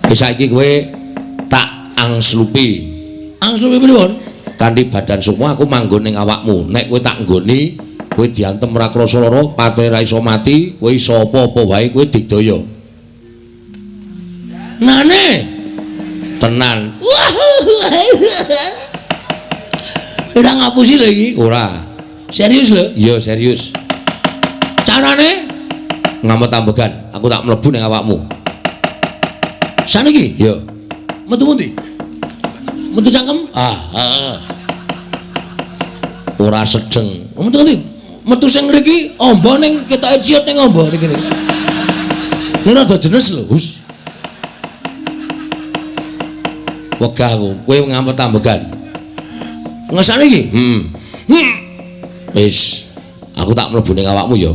Wis saiki kowe tak angslupi. Angslupi pripun? Kanthi badan sukma aku manggon ning awakmu. Nek kowe tak nggoni, kowe diantem ora krasa lara, patene ora iso mati, kowe iso apa-apa wae, kowe digdaya. Nane. Tenan. Ora ngapusi lho iki? Ora. Serius lho? Iya, serius. Carane ngamet ambegan, aku tak mlebu ning awakmu. Saniki? Iya. Metu pundi? Metu cangkem? Ah, heeh. Ora sedeng. Metu pundi? Metu sing ngriki amba ning ketoke ciut ning amba niki. Ini rada jenes lho, Hus. Wegah aku, kowe ngamet ambegan. Ngesane iki? Heeh. Wis, aku tak mlebu ning awakmu ya.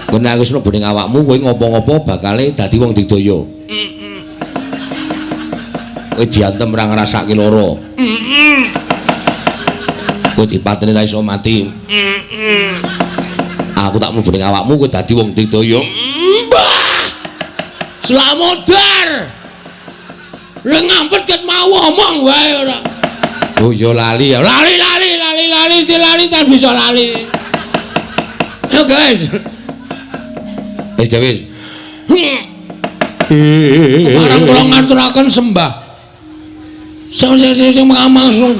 Kowe nek wis mlebu ning awakmu, kowe ngopo-ngopo bakale dadi wong digdaya. Kowe diantem ora ngrasake lara. Kowe dipateni ra iso mati. Aku tak mlebu ning awakmu, kowe dadi wong digdaya. Mbah! Slamodar. Lha ngampet ket mau omong wae ora. Oh ya lali ya. Lali lali lali lali lali kan bisa lali. Ayo guys. Wis wis. Kepareng kula ngaturaken sembah. Sing sing sing mangangsung.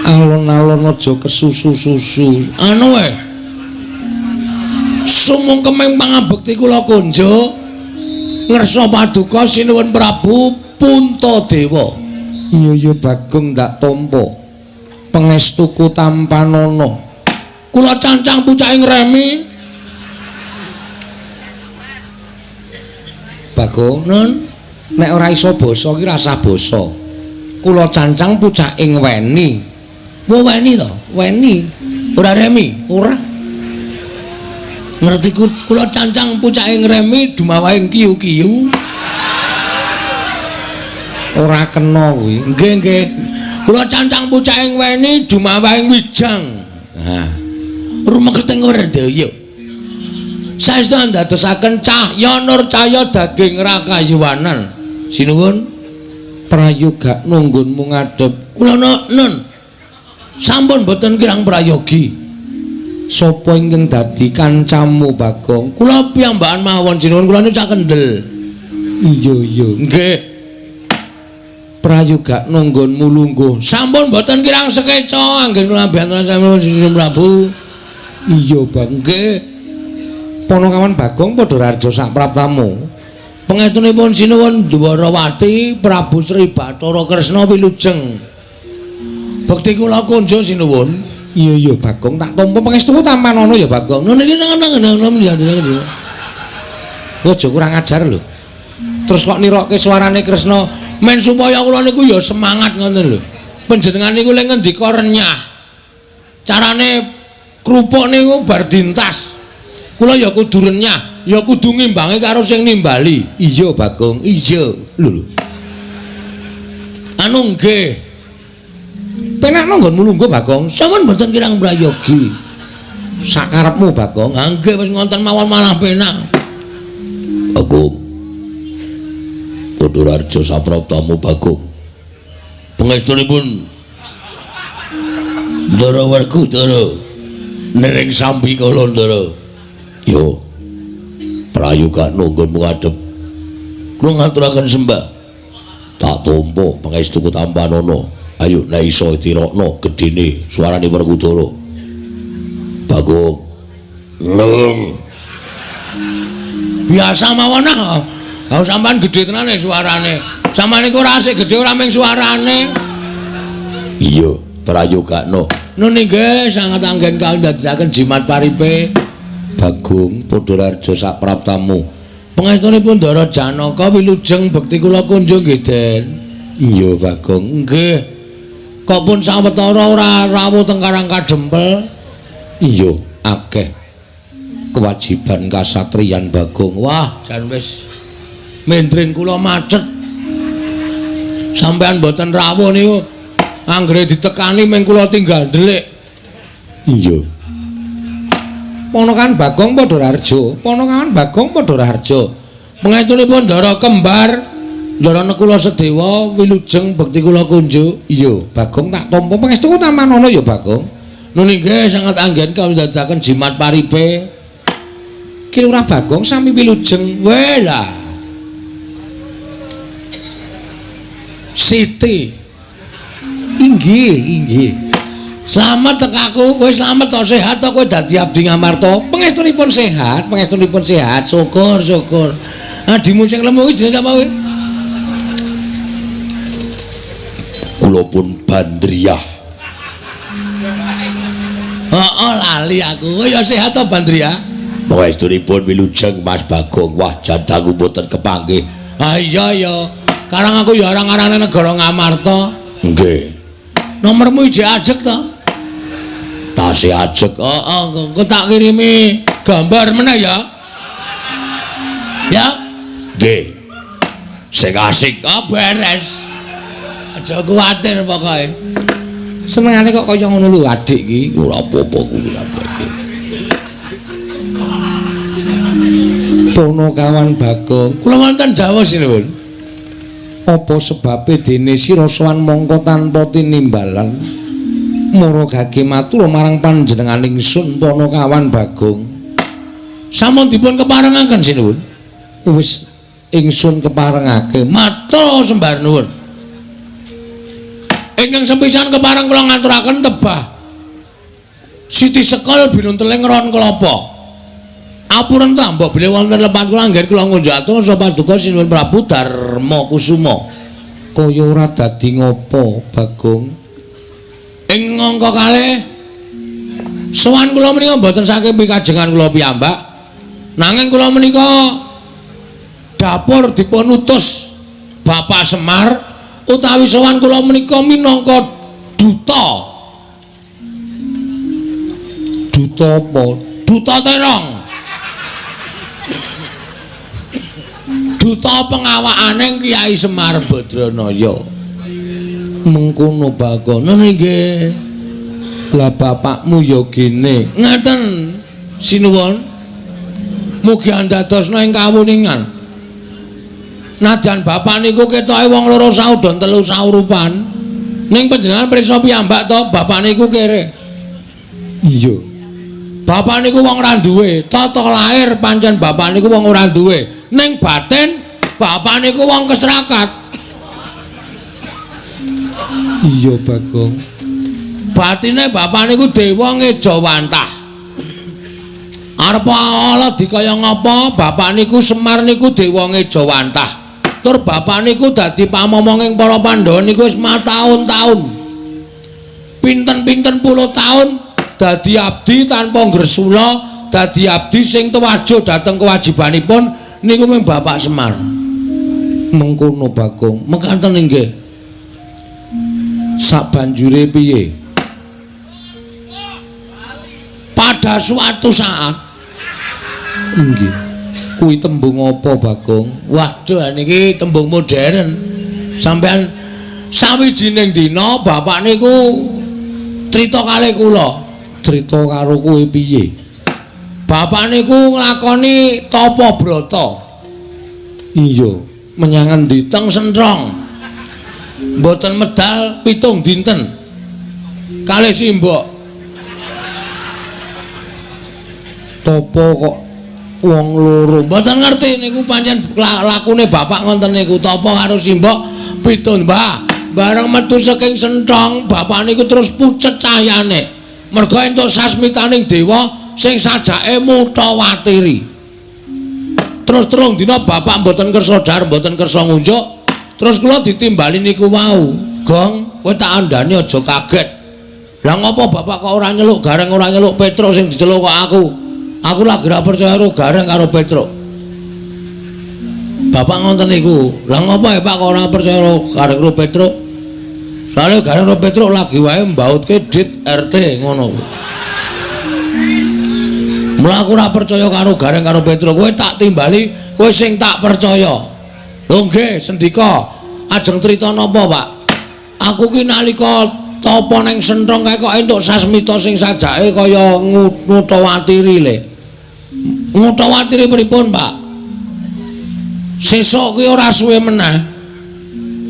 Alon-alon aja kesusu-susu. Anu wae. Sumungkeming pangabekti kula kunjuk ngersa paduka sinuwun Prabu Puntadewa. Iya iya Bagong ndak tampa. Pangestuku tampanana. Kula cancang pucake ngremi. Bagong, Nun, nek ora iso basa ki rasah basa. Kula cancang pucake ngweni. Wo weni to? Weni. Ora remi? Ora. Ngerti kula cancang pucake ngremi dumawahe kiyu-kiyu. Ora kena kuwi. Nggih nggih. Kula cancang pucake ngweni dumawahe wijang. Nah, Rumeketing werdaya. Saestu andadosaken cahya nur cahya daging rakayuwanan. Sinuwun prayoga nunggunmu ngadhep. Kula nun. Sampun boten kirang prayogi. Sapa ingkang dadi kancamu Bagong? Kula piyambakan mawon sinuwun, kula niku cak kendel. Iya iya. Nggih. Prayoga nunggunmu lungguh. Sampun boten kirang sekeca anggen kula mbiyantu sami Prabu. Iya Bang. Nggih. Ponokawan Bagong padha raja sak praptamu. Pangestunipun sinuwun Dwarawati Prabu Sri Bathara Kresna wilujeng. Bekti kula kunjuk sinuwun. Iya iya Bagong tak tampa pangestuku tampanana ya Bagong. Nun iki nang-nang. Aja kurang ajar lho. Terus kok nirokke suarane Kresna Men supaya kula niku ya semangat ngoten lho. Panjenengan niku lek ngendika renyah. Carane krupuk niku bar dintas. Kula ya kudu renyah, ya kudu ngimbangi karo sing nimbali. Iya Bagong, iya. Lho lho. Anu nggih. Penakno nggonmu lungguh Bagong. Sampun mboten kirang prayogi. Sakarepmu Bagong. Ha nggih wis ngonten mawon malah penak. Bagong. Padhararja sapraptamu Bagong. Pangestunipun Ndara Werkudara nering sambi kala Ndara. Yo. Prayoga nunggun ngadhep. Kula ngaturaken sembah. Tak tampa pangestuku tampanana. Ayo nek iso tirokno gedene suarane Werkudara. Bagong. Nung. Biasa mawon ah. Ha sampean gedhe tenane suarane. Sampeyan niku ora asik gedhe ora mung suarane. Iya, prayogakno. Nun nggih sanget anggen kandhakaken jimat paripe. Bagong Padhararja sak praptamu. Pangestunipun Ndara Janaka wilujeng bekti kula kunjung nggih, Den. Iya, Bagong. Nggih. Kok pun sawetara ora rawuh teng Karang Kadempel? Iya, akeh kewajiban kasatriyan Bagong. Wah, jan wis mendring kula macet. Sampeyan mboten rawuh niku anggere ditekani ming kula tinggal ndelik. Iya. Ponokan Bagong Padhararja, ponokan Bagong Padhararja. Pangestunipun Ndara kembar, Ndara Nekula Sedewa wilujeng bekti kula kunjuk. Iya, Bagong tak tampa pangestuku tampanana ya, Bagong. Nun inggih sanget anggen kawula ndadekaken jimat paripe. Ki Lurah Bagong sami wilujeng. Weh lah. Siti. Inggih, inggih. Slamet tekaku, kowe slamet to sehat to kowe dadi abdi Ngamarta. Pangestunipun sehat, pangestunipun sehat. Syukur, syukur. Adimu sing lemu iki jenenge sapa kowe? Kula pun Bandriyah. Heeh, lali aku. Kowe ya sehat to Bandriyah? Pangestunipun wilujeng Mas Bagong. Wah, jandaku mboten kepanggih. Ah iya ya. Karang aku ya arang-arane negara Ngamarta. Nggih. Nomormu ijek ajeg to? Tasih ajeg. Heeh, engko tak kirimi gambar meneh ya. Ya? Nggih. Sing asik. Oh, beres. Aja kuwatir pokoke. Senengane kok kaya ngono lho adik iki. Ora apa-apa kuwi sampeyan. Ponokawan Bagong, kula wonten dawuh sinuwun. Apa sebabe dene sira sowan mongko tanpa tinimbalan? Mara gage matur marang panjenengan ingsun Ponokawan Bagong. Sampun dipun keparengaken sinuwun. Wis ingsun keparengake. Matur sembah nuwun. Ingkang sepisan kepareng kula ngaturaken tebah Siti Sekol binunteling ron kelapa. Apuren ta mbok bilih wonten lepat kula anggen kula ngunjuk atur paduka Sinuwun Prabu Darma Kusuma. Kaya ora dadi ngopo, Bagong? Ing angka kalih sowan kula menika mboten saking pikajengan kula piyambak. Nanging kula menika dapur dipun utus Bapak Semar utawi sowan kula menika minangka duta. Duta apa? Duta terong. Duta pengawakane Kyai Semar Badranaya. Mengkono Bagong. Ngono nggih. Lah bapakmu ya gene. Ngaten sinuwun. Mugi andadosna ing kawuningan. Najan bapak niku ketoke wong loro saudon telu saurupan. Ning panjenengan pirsa piyambak to, bapak niku kere. Iya. Bapak niku wong ora duwe, tata lahir pancen bapak niku wong ora duwe. Ning batin bapak niku wong kesrakat. Iya Bagong. Batine bapak niku dewa ngejawantah. Arep ala dikaya ngapa bapak niku Semar niku dewa ngejawantah. Tur bapak niku dadi pamomonging para Pandhawa niku wis mataun-taun. Pinten-pinten puluh taun dadi abdi tanpa ngresula, dadi abdi sing tuwajuh dhateng kewajibanipun niku mung Bapak Semar. Mengkono Bagong. Mekaten inggih. Sabanjure piye? Pada suatu saat inggih. Kuwi tembung apa Bagong? Waduh niki tembung modern. Sampean sawijining dina bapak niku crita kalih kula. Crita karo kowe piye? Bapak niku nglakoni tapa brata. Iya, menyang endi? Teng Sentrong. Mboten medal 7 dinten. Kalih simbok. Tapa kok wong loro? Mboten ngerti niku pancen lakune bapak ngonten niku tapa karo simbok 7 mbah. Bareng metu saking Sentrong, bapak niku terus pucet cahyane. Merga entuk sasmitaning dewa sing sajake mutawatiri. Terus 3 dina bapak mboten kersa dhahar, mboten kersa ngunjuk. Terus kula ditimbali niku wau. Gong, kowe tak andhani aja kaget. Lah ngopo bapak kok ora nyeluk Gareng, ora nyeluk Petruk sing diceluk kok aku? Aku lagi ora percaya karo Gareng karo Petruk. Bapak ngoten niku. Lah ngopo ya Pak kok ora percaya karo Gareng karo Petruk? Soale Gareng karo Petruk lagi wae mbautke dit RT ngono. Mula aku ora percaya karo Gareng karo Petruk. Kowe tak timbali, kowe sing tak percaya. Lho nggih, sendika. Ajeng crita napa, Pak? Aku ki nalika tapa ning Sentrong kae kok entuk sasmita sing sajake kaya ngutawatiri le. Ngutawatiri pripun, Pak? Sesuk kuwi ora suwe meneh.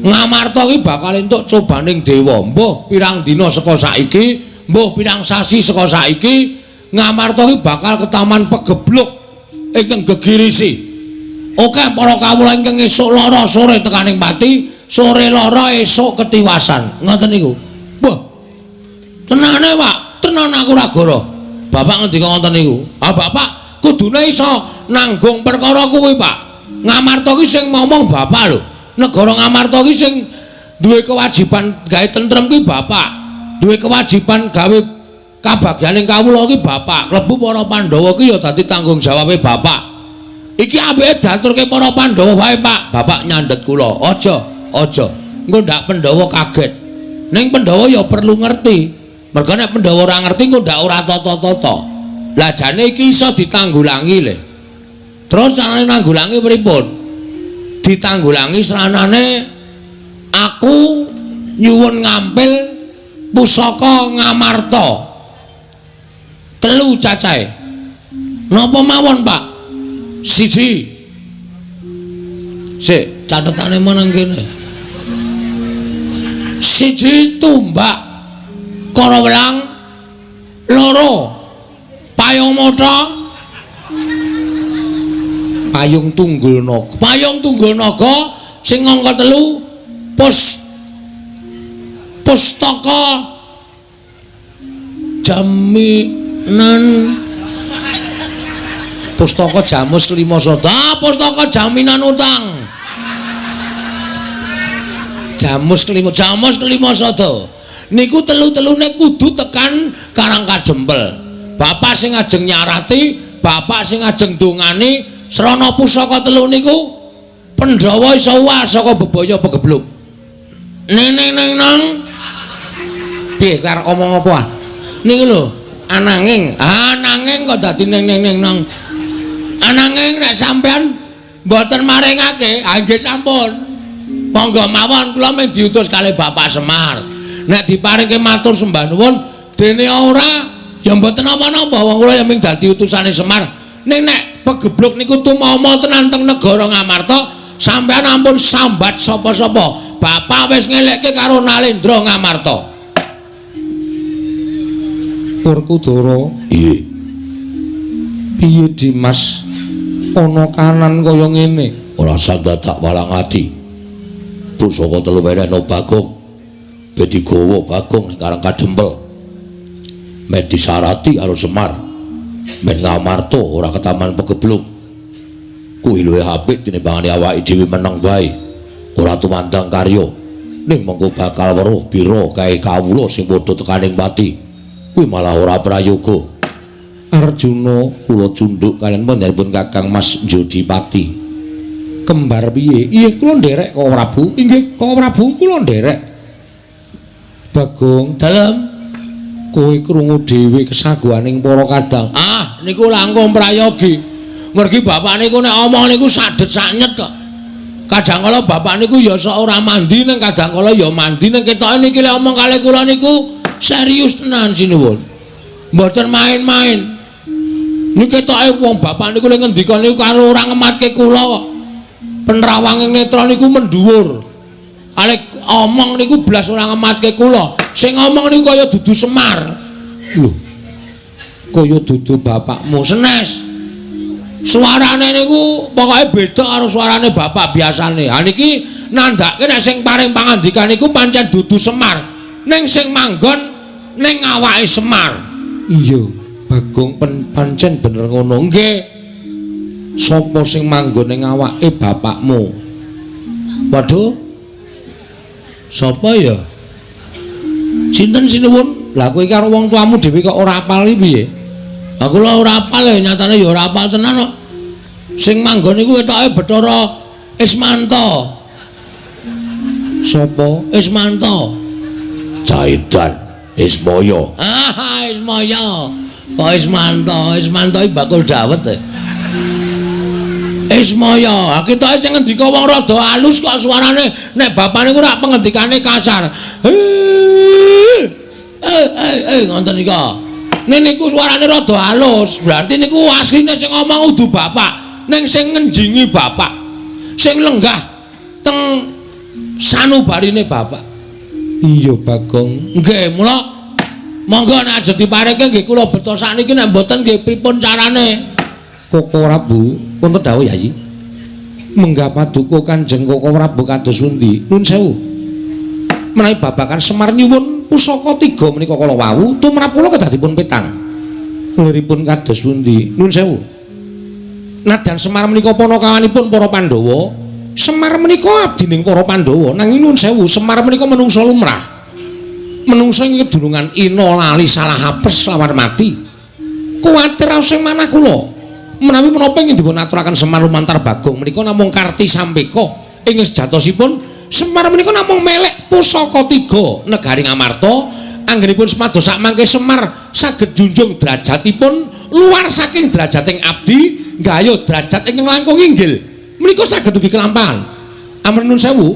Ngamarta ki bakal entuk cobaning dewa. Mbuh pirang dina saka saiki, mbuh pirang sasi saka saiki, Ngamarta ki bakal ketaman pegebluk ingkang gegirisi. Oke para kawula ingkang esuk lara sore tekaning pati, sore lara esuk ketiwasan. Ngoten niku. Wah. Tenane, Pak, tenan aku ora goro. Bapak ngendika ngoten niku. Ah, Bapak kudune iso nanggung perkara kuwi, Pak. Ngamarta ki sing ngomong Bapak lho. Negara Ngamarta ki sing duwe kewajiban gawe tentrem ki Bapak. Duwe kewajiban gawe kabagyaning kawula ki Bapak. Klebu para Pandhawa ki ya dadi tanggung jawabe Bapak. Iki apike diaturke para Pandhawa wae, Pak. Bapak nyandhet kula. Aja, aja. Engko ndak Pandhawa kaget. Ning Pandhawa ya perlu ngerti. Merga nek Pandhawa ora ngerti engko ndak ora tata-tata. Lah jane iki iso ditanggulangi le. Terus carane nanggulangi pripun? Ditanggulangi sranane aku nyuwun ngampil pusaka Ngamarta. Telu cacahe. Napa mawon, Pak? Siji. Sik, catetane meneng kene. Siji tumbak Karawelang, loro payung mata, payung tunggul naga. Payung tunggul naga sing angka 3 pustaka jaminan pustaka jamus kelima sada. Ah, pustaka jaminan utang. Jamus kelima, jamus kelima sada. Niku telu-telune kudu tekan Karang Kadempel. Bapak sing ajeng nyarati, bapak sing ajeng dongani srana pusaka telu niku Pandhawa iso uwal saka bebaya pegebluk. Neng neng neng nang. Piye arep omong apa ah? Niku lho, ananging, ananging kok dadi neng neng neng nang. Ananging nek sampean mboten maringake, ah nggih sampun. Monggo mawon kula mung diutus kalih Bapak Semar. Nek diparingke matur sembah nuwun, dene ora ya mboten napa-napa, wong kula ya mung dadi utusane Semar. Ning nek pegebluk niku tumama tenan teng negara Ngamarta, sampean ampun sambat sapa-sapa. Bapak wis ngelekke karo Nalendra Ngamarta. Werkudara, Iya. Piye Dimas? Ana kanan kaya ngene. Ora sandadak walang ati. Pusaka telu wenehno Bagong. Ben digawa Bagong ning Karang Kadempel. Men disarati karo Semar. Men Ngamarta ora ketaman pegebluk. Kuwi luwih apik tinimbangane awake dhewe meneng wae. Ora tumandang karya. Ning mengko bakal weruh pira kae kawula sing padha tekaning pati. Kuwi malah ora prayoga. Arjuna, kula cundhuk kaliyan panjenenganipun Kakang Mas Jodipati. Kembar piye? Iya, kula nderek Koko Prabu. Inggih, Koko Prabu kula nderek. Bagong, dalem kowe krungu dhewe kesaguhaning para kadang. Ah, niku langkung prayogi. Mergi bapak niku nek omong niku sadet saknyet kok. Kadang kala bapak niku ya sok ora mandi, ning kadang kala ya mandi, ning ketoke niki lek omong kalih kula niku serius tenan sinuwun. Mboten main-main. Niki ketoke wong bapak niku lek ngendika niku karo ora ngematke kula kok. Penrawanging netra niku mendhuwur. Kalih omong niku blas ora ngematke kula. Sing ngomong niku kaya dudu Semar. Lho. Kaya dudu bapakmu. Senes. Suarane niku pokoke beda karo suarane bapak biasane. Ha niki nandhake nek sing paring pangandikan niku pancen dudu Semar. Ning sing manggon ning awake Semar. Iya, Bagong pancen bener ngono. Nggih. Sapa sing manggon ning awake bapakmu? Waduh. Sapa ya? Sinten sinuwun? Lah kowe iki karo wong tuamu dhewe kok ora apal iki piye? Aku lho ora apal ya, nyatane ya ora apal tenan kok. Sing manggon iku ketoke Bathara Ismanto. Sapa? Ismanto. Jaidan Ismaya. Ah, Ismaya. Kok Ismanto? Ismanto iki bakul dawet e. Ismaya, ketoke sing ngendika wong rada alus kok suarane, nek bapane ku rak pengendikane kasar. Ngoten nika. Nek niku suarane rada alus, berarti niku asline sing ngomong udu bapak, ning sing ngenjingi bapak. Sing lenggah teng sanubarine bapak. Iya Bagong. Nggih, mula monggo nek aja dipareke nggih kula beto sakniki, nek mboten nggih pripun carane? Koko Prabu, wonten dawuh Yayi. Menggah paduka Kanjeng Koko Prabu kados pundi? Nun sewu. Menawi babagan Semar nyuwun pusaka tiga menika kala wau tumrap kula kedah dipun petang. Liripun kados pundi? Nun sewu. Nadyan Semar menika panakawanipun para Pandhawa, Semar menika abdining para Pandhawa, nanging nun sewu, Semar menika menungsa lumrah. Menungsa ing kedunungan ina lali salah apes lawan mati. Kuwatir sing manah kula. Menawi menapa ingkang dipun aturaken Semar lumantar Bagong menika namung karti sampeka ing sejatosipun Semar menika namung melek pusaka tiga negari Ngamarta. Anggenipun semados sakmangke Semar saged junjung derajatipun luar saking derajating abdi nggayuh derajat ingkang langkung inggil menika saged ugi kelampahan. Amrih nun sewu,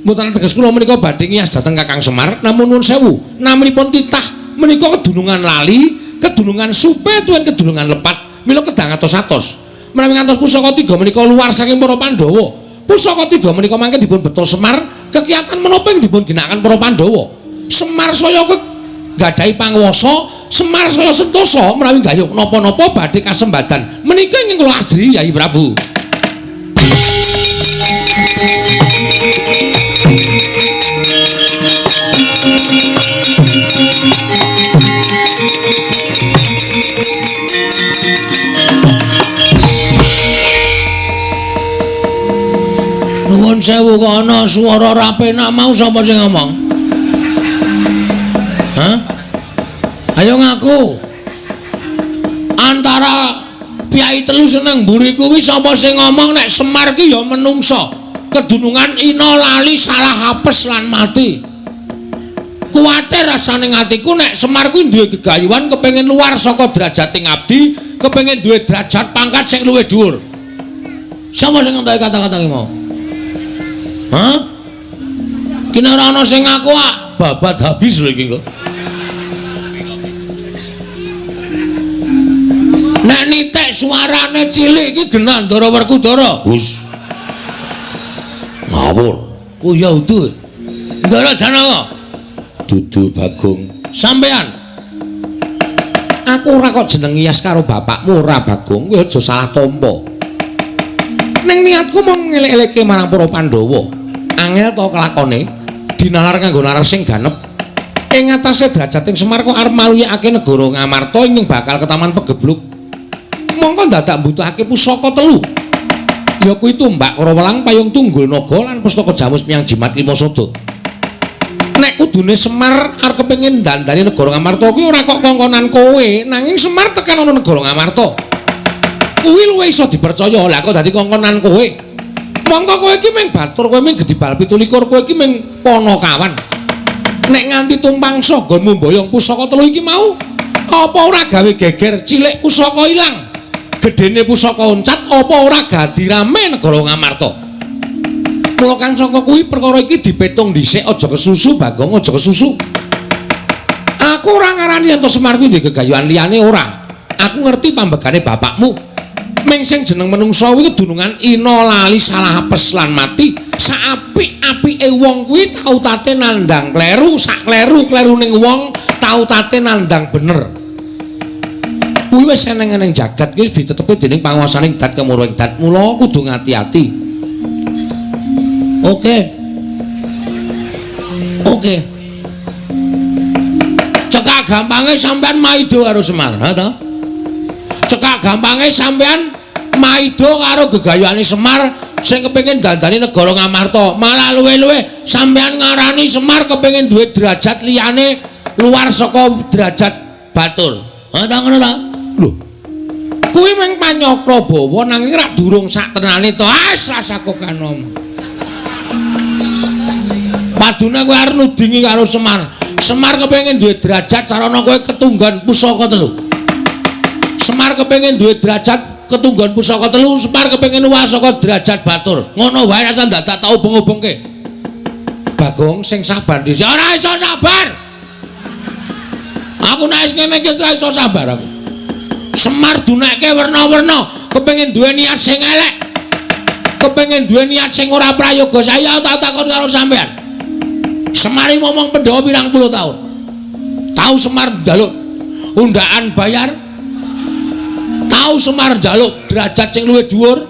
mboten teges kula menika badhe ngiyas dhateng Kakang Semar, namun nun sewu naminipun titah menika kedunungan lali, kedunungan supe tuwin kedunungan lepat, mila kedah ngatos-atos. Menawi ngantos pusaka tiga menika luar saking para Pandhawa, pusaka tiga menika mangke dipun beto Semar kekiatan menapa ing dipun ginakaken para Pandhawa. Semar saya nggadahi panguwasa, Semar saya sentosa menawi gayuh napa-napa badhe kasembadan. Menika ingkang kula ajri Yayi Prabu. Nuwun sewu kok ana swara ra penak mau sapa sing ngomong? Hah? Ayo ngaku. Antara piyai telu seneng mburi kuwi sapa sing ngomong nek Semar ki ya menungsa, kedunungan ina lali salah apes lan mati. Kuwatir rasane atiku nek Semar kuwi duwe gegayuhan kepengin luar saka derajating abdi, kepengin duwe derajat pangkat sing luwih dhuwur. Sapa sing ngentoki kata-kata ki mau? Hah? Ki nek ora ana sing ngaku ah, babat habis lho iki kok. Nek nitik suarane cilik iki genah Ndara Werkudara. Hus. Ngawur. Oh ya udu. Ndara Janaka. Dudu Bagong. Sampean. Aku ora kok jeneng ngiyas karo bapakmu ora Bagong, kowe aja salah tampa. Ning niatku mung ngelek-elekke marang para Pandhawa. Angel to kelakone dinalar nganggo nalar sing ganep. Ing atase derajating Semar kok arep maluyakake negara Ngamarta ingkang bakal ketaman pegebluk. Mongko dadak mbutuhake pusaka telu. Ya kuwi tumbak Karawelang, payung tunggul naga lan pustaka jamus miyang jimat lima sada. Nek kudune Semar arep kepengin dandani negara Ngamarta kuwi ora kok kongkonan kowe, nanging Semar tekan ana negara Ngamarta. Kuwi luwih iso dipercaya. Lah kok dadi kongkonan kowe? Mongko kowe iki mung batur, kowe mung gedibal 27, kowe iki mung panakawan. Nek nganti tumpang nggonmu mboyong pusaka telu iki mau, apa ora gawe geger cilik pusaka ilang? Gedene pusaka oncat apa ora gadi rame negara Ngamarta? Mula kang saka kuwi perkara iki dipetung dhisik, aja kesusu Bagong, aja kesusu. Aku ora ngarani yen to Semar kuwi duwe gegayuhan liyane ora. Aku ngerti pambegane bapakmu. Ming sing jeneng menungsa kuwi kedunungan ina lali salah apes lan mati. Saapik-apike wong kuwi tau tate nandhang kleru, sak kleru-kleruning wong tau tate nandhang bener. Kuwi wis eneng-eneng jagat kuwi wis ditetepi dening panguwasaning dat kemuruhing dat. Mula kudu ngati-ati. Oke. Oke. Cekak gampange sampean maido karo Semar, ha ta? Cekak gampange sampean maido karo gegayuhane Semar sing kepengin dandani negara Ngamarta. Malah luwe-luwe sampean ngarani Semar kepengin duwe derajat liyane luar saka derajat batur. Ha ta ngono ta? Lho. Kuwi mung panyakra bawa nanging rak durung sak tenane to. Ah, rasaku kanom. Padune kowe arep nudingi karo Semar. Semar kepengin duwe derajat sarana kowe ketunggon pusaka telu. Semar kepengin duwe derajat ketunggon pusaka telu, Semar kepengin luwih saka derajat batur. Ngono wae rasa dadak tau ubeng-ubengke. Bagong sing sabar dhisik. Ora iso sabar. Aku nek wis ngene iki ora iso sabar aku. Semar dunekke werna-werna, kepengin duwe niat sing elek. Kepengin duwe niat sing ora prayoga. Saya tak takon karo sampean. Semar ngomong Pandhawa pirang puluh tahun. Tahu Semar njaluk undaan bayar? Tahu Semar njaluk derajat sing luwih dhuwur?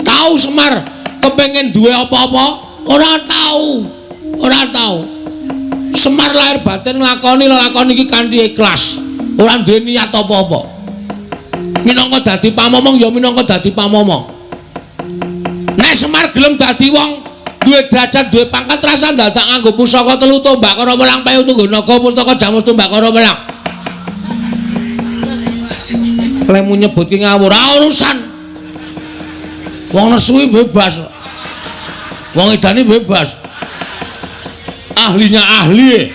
Tahu Semar kepengin duwe apa-apa? Ora tahu. Ora tahu. Semar lahir batin nglakoni lelakon iki kanthi ikhlas. Ora duwe niat apa-apa. Minangka dadi pamomong ya minangka dadi pamomong. Nek Semar gelem dadi wong duwe derajat, duwe pangkat, rasa dadak nganggo pusaka telu tombak karo welang payu tunggu naga pustaka jamus tombak karo welang. Lemu nyebut ki ngawur, ora urusan. Wong nesu bebas. Wong edane bebas. Ahlinya ahli.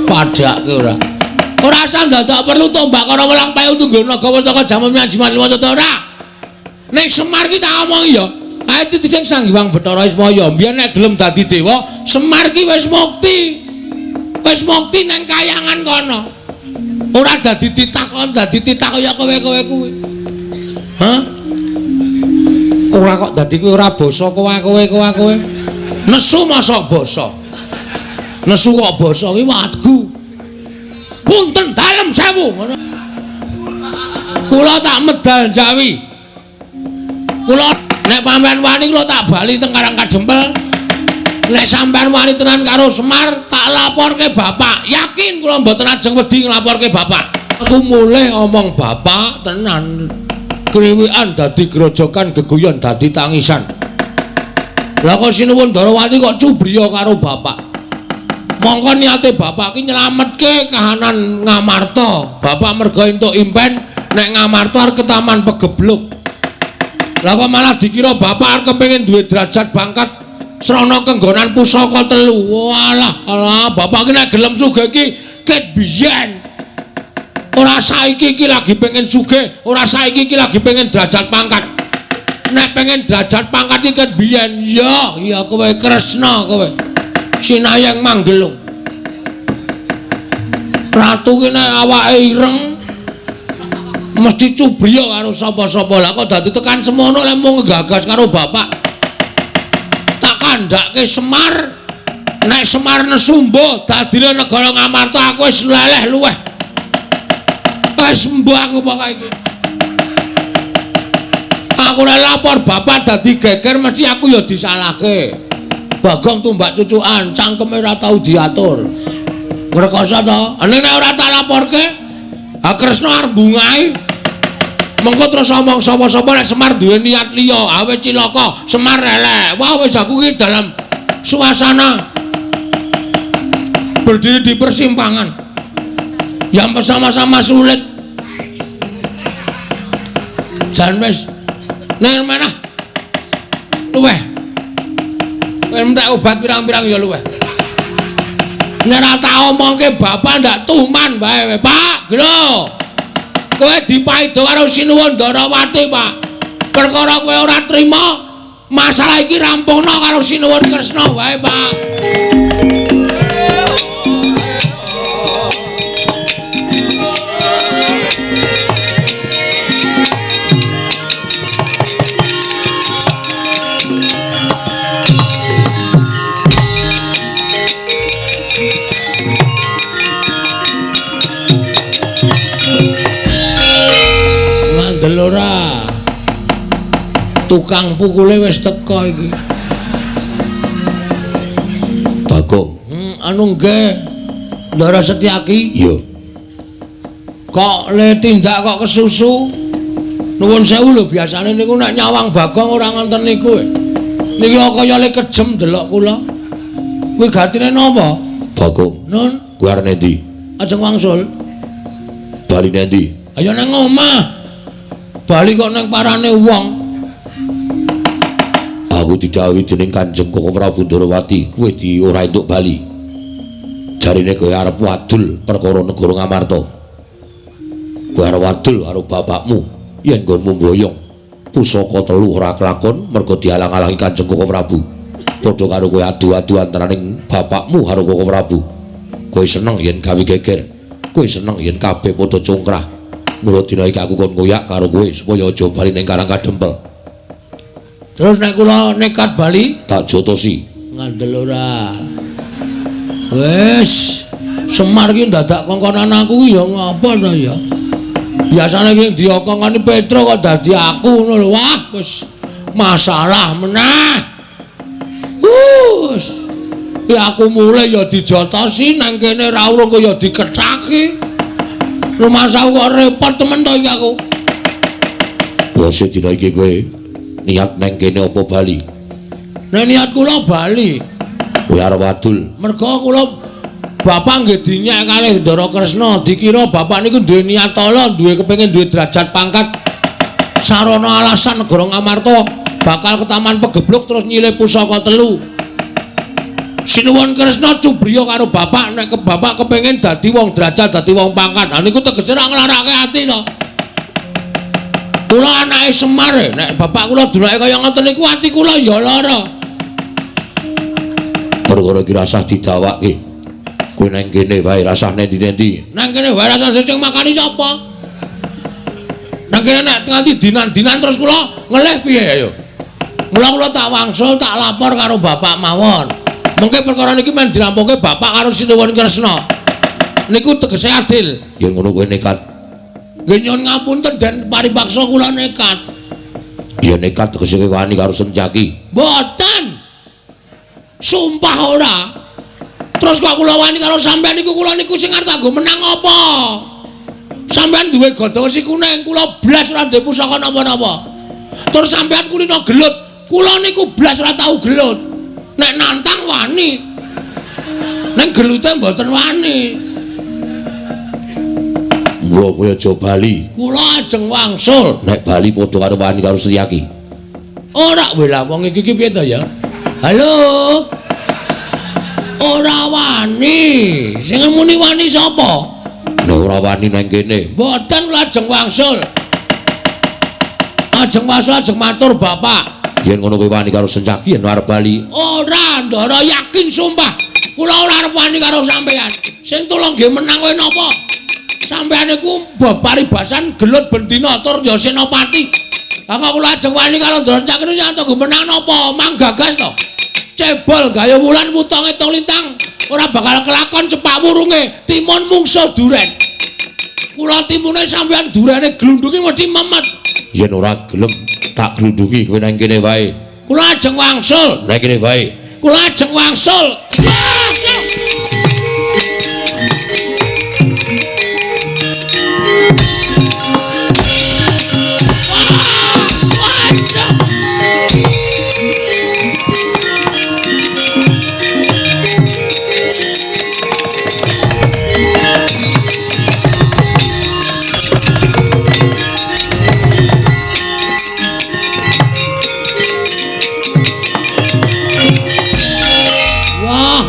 Padake ora. Ora usah dadak perlu tombak karo welang payu tunggu naga pustaka jamus jimat lima ora. Nek Semar ki tak omongi ya. Ae titi sing Sang Hyang Bathara Ismaya, mbiyen nek gelem dadi dewa, Semar ki wis mukti. Wis mukti nang kayangan kono. Ora dadi titah kon dadi titah kaya kowe-kowe kuwi. Hah? Ora kok dadi kuwi ora basa kowe-kowe. Nesu mosok basa. Nesu kok basa kuwi wadgu. Punten dalem sewu ngono. Kula tak medal Jawi. Kula nek sampean wani kula tak bali teng Karang Kadempel. Nek sampean wani tenan karo Semar, tak laporke bapak. Yakin kula mboten ajeng wedi nglaporke bapak. Aku mulih omong bapak tenan. Kriwikan dadi grojokan, geguyon dadi tangisan. Lah kok Sinuwun Darawati kok cubriya karo bapak. Mongko niate bapak ki nyelametke kahanan Ngamarta. Bapak merga entuk impen nek Ngamarta arep ketaman pegebluk. Lah kok malah dikira bapak arep kepengin duwe derajat pangkat srana kenggonan pusaka telu. Walah, alah bapak ki nek gelem sugih iki ket biyen. Ora saiki iki lagi pengen sugih, ora saiki iki lagi pengen derajat pangkat. Nek pengen derajat pangkat iki ket biyen, ya, ya kowe Kresna kowe. Sinayeng Manggelung. Ratu ki nek awake ireng mesti cubriya karo sapa-sapa. Lah kok dadi tekan semono lek mung nggagas karo bapak. Tak kandhake Semar, nek Semar nesu mbuh dadine negara Ngamarta aku wis leleh luweh. Wis mbuh aku pokoke iki. Aku nek lapor bapak dadi geger mesti aku ya disalahke. Bagong tumbak cucukan, cangkeme ora tau diatur. Ngrekoso to? Ning nek ora tak laporke, ha Kresna arep bungahi. Mengko terus omong sapa-sapa nek Semar duwe niat liya, ha wis cilaka, Semar elek. Wah wis aku ki dalam suasana berdiri di persimpangan yang bersama-sama sulit. Jan wis ning manah luweh. Kowe entek obat pirang-pirang ya luweh. Nek ora tak omongke bapak ndak tuman wae, Pak. Lho. Kowe dipaido karo Sinuwun Darawati, Pak. Perkara kowe ora trima, masalah iki rampungno karo Sinuwun Kresna wae, Pak. Ora tukang pukule wis teka iki. Bagong. Anu nggih. Ndara Setyaki. Iya. Kok le tindak kok kesusu? Nuwun sewu lho, biasane niku nek nyawang Bagong ora ngonten niku. Niki kok kaya le kejem delok kula. Kuwi gatine napa? Bagong. Nun, kuwi arep endi? Ajeng wangsul. Bali endi? Ayo nang omah. Bali kok nang parane wong. Aku didhawuhi dening Kanjeng Koko Prabu Ndorowati, kowe di ora entuk bali. Jarine kowe arep wadul perkara negara Ngamarta. Kowe arep wadul karo bapakmu yen nggonmu mboyong pusaka telu ora kelakon mergo dialang-alangi Kanjeng Koko Prabu. Padha karo kowe adu-adu antaraning bapakmu karo Koko Prabu. Kowe seneng yen gawe geger, kowe seneng yen kabeh padha congkrah. Mula dina iki aku kon ngoyak karo kowe supaya aja bali ning Karang Kadempel. Terus nek kula nekat bali tak jotosi. Ngandel ora. Wis, Semar ki ndadak kongkonan aku ki ya ngapa to ya? Biasane ki diokongkoni Petro kok dadi aku ngono lho. Wah, wis masalah meneh. Wis. Ya aku mulai ya dijotosi nang kene ra urung ya dikethaki. Rumasaku kok repot temen to iki aku. Bose dina iki kowe niat nang kene apa bali? Nek niat kula bali. Kowe arep wadul. Mergo kula bapak nggih dinyek kalih Ndara Kresna, dikira bapak niku duwe niat ala, duwe kepengin duwe derajat pangkat. Sarana alasan negara Ngamarta bakal ketaman pegebluk terus nyilih pusaka telu. Sinuwun Kresna cubriya karo bapak nek ke bapak kepengin dadi wong derajat, dadi wong pangkat. Ha niku tegese ra nglarake ati to. Kula anake Semar, nek bapak kula dunake kaya ngoten niku ati kula ya lara. Perkara iki rasah didawake. Kowe nang kene wae rasah nendi-nendi. Nang kene wae rasah sing makani sapa? Nang kene nek nganti dinan-dinan terus kula ngelih piye ayo. Mula kula tak wangsul tak lapor karo bapak mawon. Mengke perkara niki men dirampungke bapak karo Sinuwun Kresna. Niku tegese adil. Yen ngono kowe nekat. Nggih nyuwun ngapunten den paripaksa kula nekat. Ya nekat tegese kowe wani karo Sencaki. Mboten. Sumpah ora. Terus kok kula wani karo sampean niku kula niku sing arep kanggo menang apa? Sampean duwe gada wesi kuning, kula blas ora duwe pusaka napa-napa. Terus sampean kulino gelut, kula niku blas ora tau gelut. Nek nantang wani. Ning gelute mboten wani. Mula kowe aja bali. Kula ajeng wangsul. Nek bali padha karo wani karo Setyaki. Ora wela wong iki ki piye to ya? Halo. Ora wani. Sing muni wani sapa? Nek ora wani nang kene. Mboten kula ajeng wangsul. Ajeng wangsul ajeng matur bapak. Yen ngono kowe wani karo Sencaki yen arep bali. Ora, Ndara yakin sumpah. Kula ora arep wani karo sampean. Sing tulung nggih menang kowe napa? Sampean niku paribasan gelut bendina tur ya senopati. Lah kok kula ajeng wani karo Ndara Sencaki niku sing tunggu menang napa? Manggagas to. Cebol gaya wulan wuta ngitung lintang ora bakal kelakon cepak wurunge timun mungsuh duren. Kula timune sampean durene glundungi mesti memet. Yen ora gelem tak glundungi kowe nang kene wae. Kula ajeng wangsul. Nang kene wae. Kula ajeng wangsul.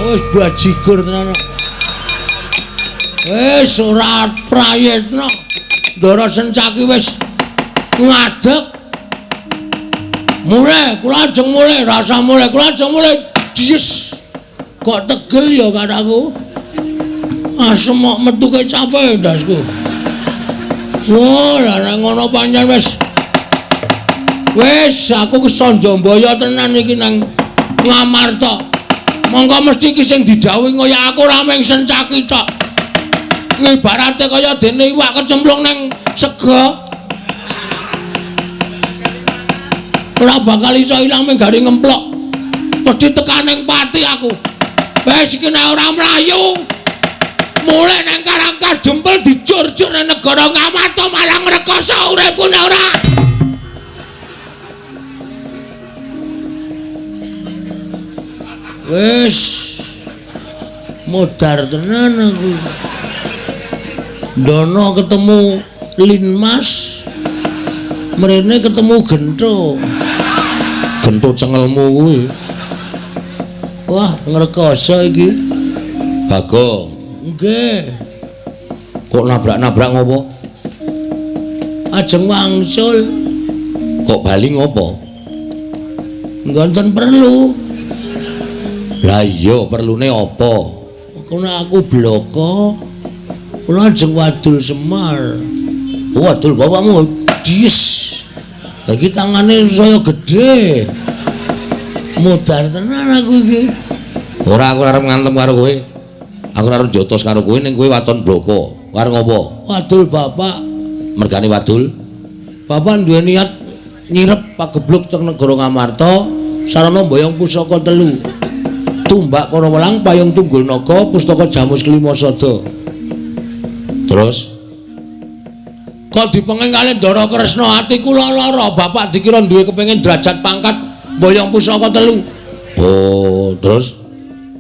Wis bajigur tenan. Wis ora prayitna. Ndara Sencaki wis ngadeg. Mulih, kula ajeng mulih, rasa mulih, kula ajeng mulih. Dies. Kok tegel ya kataku. Asem kok metu kecape ndasku. Wah, lah nek ngono pancen wis. Wis aku kesonjombaya tenan iki nang Ngamarta. Monggo mesti iki sing didhawuhi kaya aku ora mung Sencaki tok. Ngibarate kaya dene iwak kecemplung nang sega. Ora bakal iso ilang mung gari ngemplok. Mesti tekan ning pati aku. Wis iki nek ora mlayu. Mulih nang Karang Kadempel dijur-jur nang negara Ngamarta malah ngrekoso uripku nek ora. Wis modar tenan aku. Ndono ketemu Linmas, mrene ketemu Gento. Gento cengelmu kuwi. Wah, ngrekoso iki. Bagong. Nggih. Kok nabrak-nabrak ngopo? Ajeng wangsul. Kok bali ngopo? Mboten perlu. Lah iya, perlune apa? Kono aku bloko. Kula ajeng wadul Semar. Wadul bapakmu. Dies. Lah iki tangane saya gedhe. Mudar tenan aku iki. Ora, aku arep ngantem karo kowe. Aku arep jotos karo kowe ning kowe waton bloko. Arep ngopo? Wadul bapak. Mergane wadul. Bapak duwe niat nyirep pagebluk teng negara Ngamarta sarana mboyong pusaka telu. Tumbak Karawelang, Payung Tunggul Naga, Pustaka Jamus Kelima Sada. Terus kok dipenging kalih Ndara Kresna, ati kula lara. Bapak dikira duwe kepengin derajat pangkat mboyong pusaka telu. Oh, terus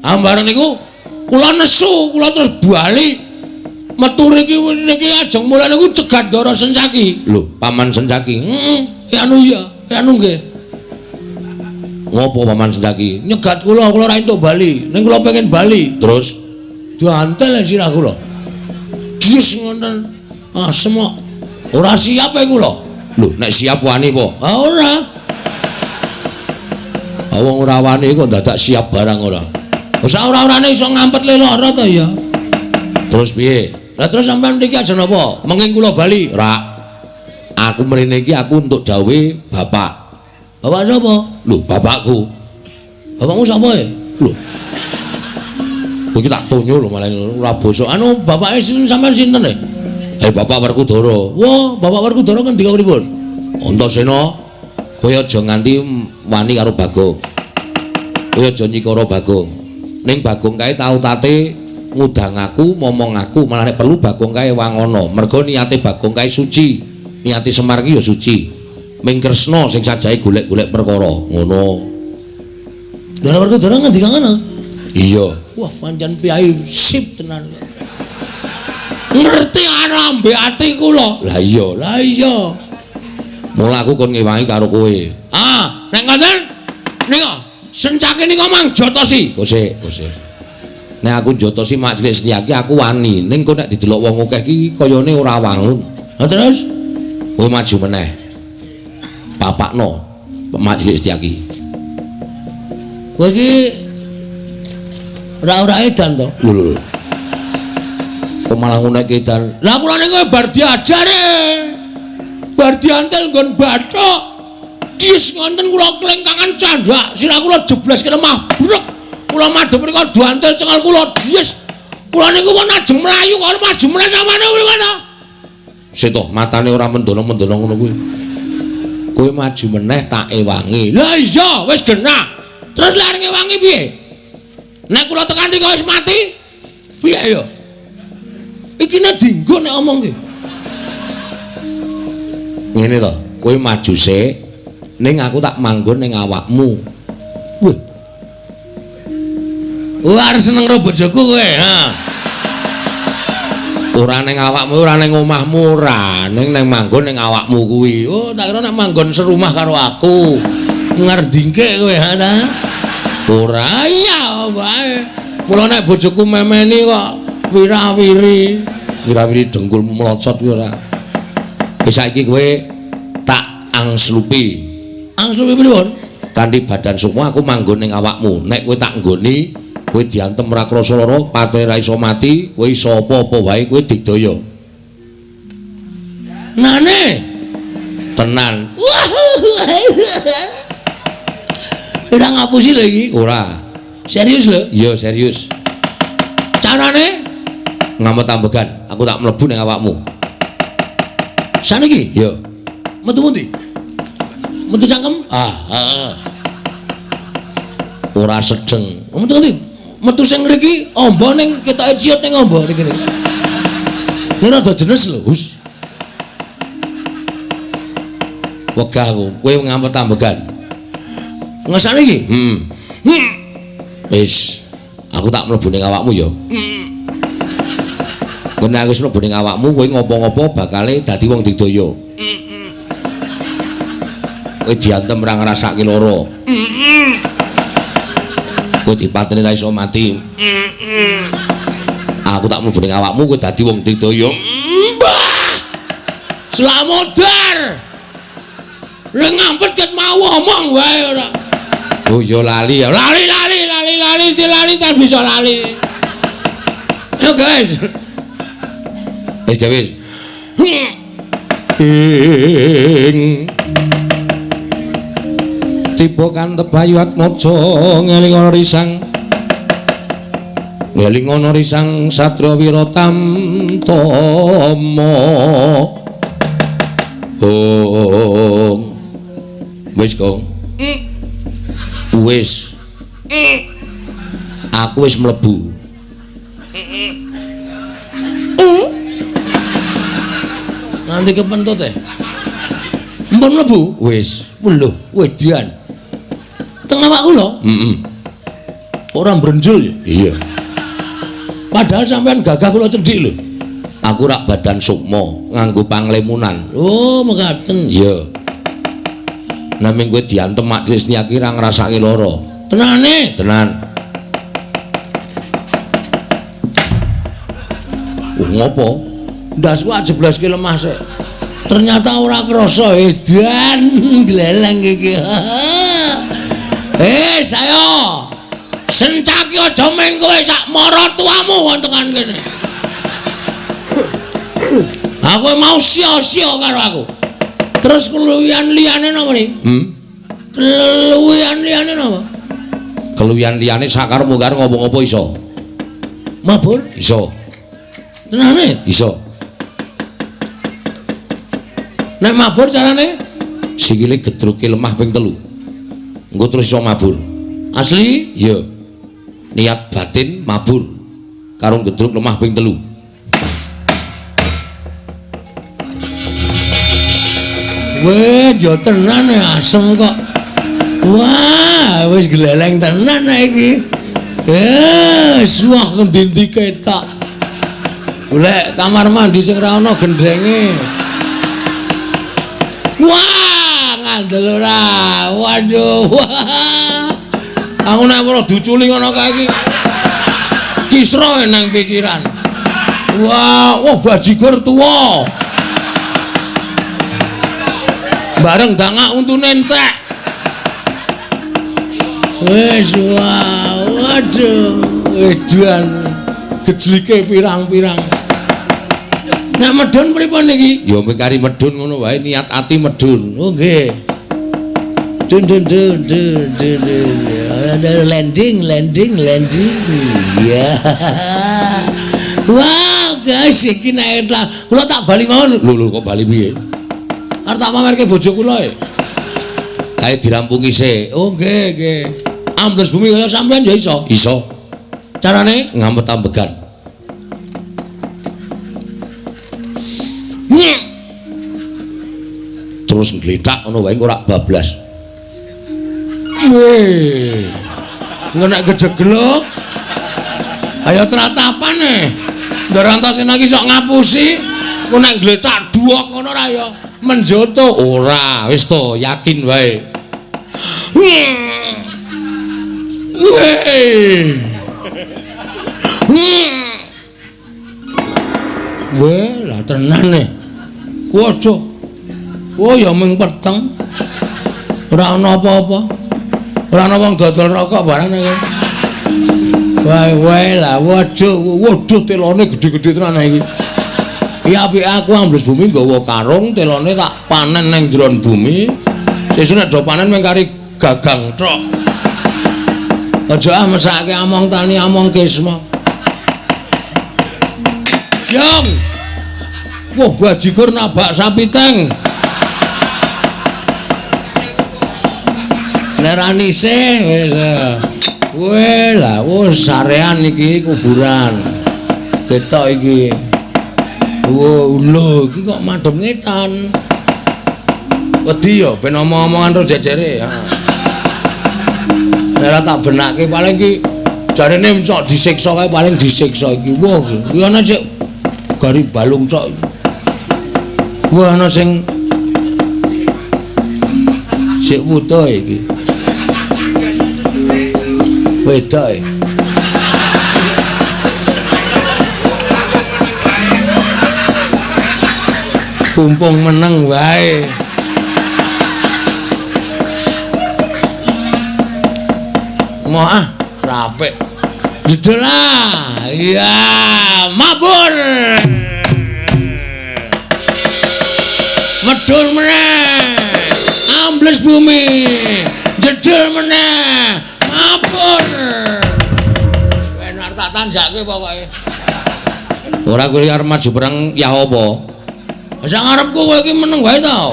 ambareng niku kula nesu, kula terus bali metu riki niki ajeng mulih niku cegat Ndara Sencaki. Lho, Paman Sencaki. Heeh, anu iya, anu nggih. Ngopo Paman Sencaki? Nyegat kula, kula ora entuk bali. Ning kula pengen bali. Terus diantel sirah kula. Jis ngoten. Asem kok. Ora siap e kula. Lho, nek siap wani apa? Ha ora. Ha wong ora wani kok dadak siap barang ora. Wis ora-orane iso ngampet le lara to ya. Terus piye? Lah terus sampean mriki aja napa? Menging kula bali. Ora. Aku mrene iki aku entuk dawuhe bapak. Bapak sapa? Lho, bapakku. Bapakmu sapa e? Lho. Iki tak tonyo lho malah ora basa. Anu bapake sinten sampean sinten e? Eh Bapak Werkudara. Wah, Bapak Werkudara ngendika pripun? Antasena, kowe aja nganti wani karo Bagong. Kowe aja nyikara Bagong. Ning Bagong kae tau tate ngudang aku, momong aku, malah nek perlu Bagong kae wangono. Mergo niate Bagong kae suci. Niate Semar ki ya suci. Ming Kresna sing sajahe golek-golek perkara. Ngono. Ndara Werkudara ngendika ngono? Iya. Wah, pancen piyai sip tenan. Ngerti lambe ati kula. Lah iya, lah iya. Mula aku kon ngewangi karo kowe. Ah, nek ngoten nika Sencaki nika mang jotosi. Kosek, kosek. Nek aku jotosi mak cilik Setyaki aku wani, ning kok nek didelok wong akeh iki kayane ora wangun. Lah terus kowe maju meneh. Papakno mak cilik Setyaki. Kowe iki ora-ora edan to? Lho lho. Kok malah ngunekke edan. Lah kula niku bar diajare. Bar diantel nggon bathuk. Dis ngonten kula klengkangan candhak, sirah kula jeblas ke lemah. Brek. Kula madhep mriku diantel cengal kula dis. Kula niku pun ajeng mlayu kok maju meneh samane pripun to? Sik to, matane ora mendono-mendono ngono kuwi. Kowe maju meneh tak ewangi. Lah iya, wis genah. Terus lha arep ngewangi piye? Nek kula tekan mriku wis mati, piye ya? Ikine dinggo nek omong ki. Ngene to, kowe maju sik, ning aku tak manggon ning awakmu. Wih. Wah, arep seneng karo bojoku kowe, ha. Ora ning awakmu, ora ning omahmu, ora, ning nang manggon ning awakmu kuwi. Oh, tak kira nek manggon serumah karo aku. Ngerdingke kowe, ha ta? Ora, iya wae. Mula nek bojoku memeni kok wirawiri, wirawiri dengkulmu melocot kuwi ora. Wis saiki kowe tak angslupi. Angslupi pripun? Kanthi badan sukma aku manggon ning awakmu. Nek kowe tak nggoni, kowe diantem ora krasa lara, patene ra iso mati, kowe iso apa-apa wae kowe digdaya. Nane. Tenan. Ora ngapusi lho iki? Ora. Serius lho? Iya, serius. Carane ngamet ambegan, aku tak mlebu ning awakmu. Saniki? Iya. Metu pundi? Metu cangkem? Ah, heeh. Ora sedeng. Metu pundi? Metu sing ngriki amba ning ketoke ciut ning amba niki. Ini rada jenis lho, Hus. Wegah aku, kowe ngamet ambegan. Ngesane iki? Heeh. Wis, aku tak mlebu ning awakmu ya. Nek aku wis mlebu ning awakmu, kowe ngopo-ngopo bakale dadi wong digdaya. Kowe diantem ora ngrasake lara. Kowe dipateni ra iso mati. Aku tak mlebu ning awakmu, kowe dadi wong digdaya. Mbah! Slamodar. Lha ngampet ket mau omong wae ora. Oh ya lali ya. Lali lali lali lali lali tak bisa lali. Ayo guys. Wis wis. Ing Tiba kantep Bayu Atmaja ngelingono risang. Ngelingono risang Satria Wiratamtama. Ong. Wis, Gong. Wis. Aku wis mlebu. Nanti kepentut e. Mpun mlebu? Wis. Lho, wedian. Teng awak kula? Heeh. Ora mbrenjul ya? Iya. Padahal sampean gagah kula cendhik lho. Aku rak badan sukma nganggo panglemunan. Oh, mekaten. Iya. Naming kowe diantem mak Trisnia ki ra ngrasake lara. Tenane? Tenan. Oh, ngopo? Ndasku ajebleske lemah sik. Ternyata ora krasa edan gleleng iki. Saya sencaki aja meng kowe sak maratuamu kon tekan kene. Aku mau sia-sia karo aku. Terus keluwihan liyane napa ni? Keluwihan liyane napa? Keluwihan liyane sakarepmu karo ngopo-ngopo iso. Mabur? Iso. Tenane? Iso. Nek mabur carane sikile gedruke lemah ping 3. Engko terus iso mabur. Asli? Iya. Niat batin mabur karo gedruk lemah ping 3. Weh, yo tenan asem kok. Wah, wis gleleng tenan iki. Suwah ngendi-endi ketok. Golek kamar mandi sing ora ana gendhenge. Wah, ngandel ora. Waduh. Wah. Aku nek ora diuculi ngono kae iki. Kisra nang pikiran. Wah, wah bajigur tuwa. Bareng dangak untune entek. Wis wah, waduh, edan gejlike pirang-pirang. Nek medhun pripun niki? Ya mung kari medhun ngono wae, niat ati medhun. Oh nggih. Dun dun dun dun dun dun. Landing landing landing. Ya. Wah, guys iki nek kula tak bali mawon. Lho lho kok bali piye? Arep tak pamerke bojo kula e. Kae dirampungi sik. Oh nggih nggih. Ambles bumi kaya sampean ya iso. Iso. Carane ngampet ambegan. Terus ngletak ngono wae ora bablas. Weh. Nek kejeglok. Ayo tratapan e. Ndorantosena iki sok ngapusi. Ku nek ngletak duwok ngono ora ya menjoto. Ora, wis to, yakin wae. Weh. Weh, lah tenan e. Waduh. Oh ya mung peteng. Ora ana apa-apa. Ora ana wong dodol rokok barang nang kene. Wae wae lah waduh, waduh telone gedhe-gedhe tenan iki. Ya apike aku ambles bumi nggawa karung, telone tak panen nang jero bumi. Sesuk nek do panen mung kari gagang tok. Aja ah mesake among tani among kisma. Jong. Wah bajigur nabak sapi teng. Nek ra nisih wis. Weh lah wis sarean iki kuburan. Ketok iki. Wo lho iki kok madhep ngetan. Wedi ya ben omong-omongan terus jejere. Nek ora tak benake paling iki jarene sok disiksa kae paling disiksa iki. Wah, iki ana sik gari balung tok. Wah ana sing sik wuta iki. Wedok. Pumpung meneng wae. Moh ah, rapik. Jedel ah. Iya, mabur. Medhun meneh. Ambles bumi. Jedul meneh. Mabur. Ben arep tak tanjake pokoke. Ora kowe arep maju perang ya apa? Sak ngarepku kowe iki meneng wae ta.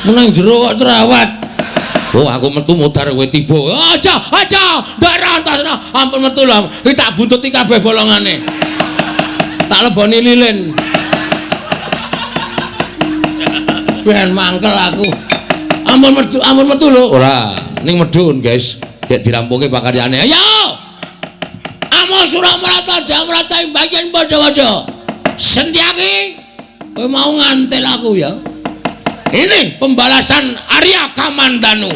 Meneng jero kok cerewet. Oh, aku metu mudhar kowe tiba. Aja, aja, ndak rantas. Ampun metu lho. Iki tak buntuti kabeh bolongane. Tak leboni lilin. Ben mangkel aku. Ampun metu lho. Ora, ning medhun, guys. Gek dirampunge pakaryane. Ayo. Amo Suramarata Jamrata ing bagian padha-padha. Sentyaki, kowe mau ngantil aku ya. Ini pembalasan Arya Kamandanu.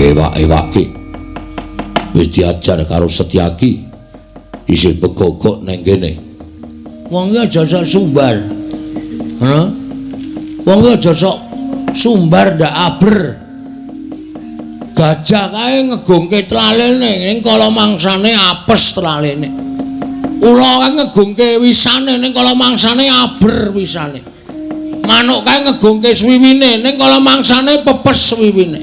Ewak-ewake wis diajar karo Setyaki isih begogok nang kene. Wong iki aja sok sumbar. Hah? Wong iki aja sok sumbar ndak aber. Gajah kae ngegungke tlalene ning kala mangsane apes tlalene. Ula kae ngegungke wisane ning kala mangsane aber wisane. Manuk kae ngegungke swiwine ning kala mangsane pepes swiwine.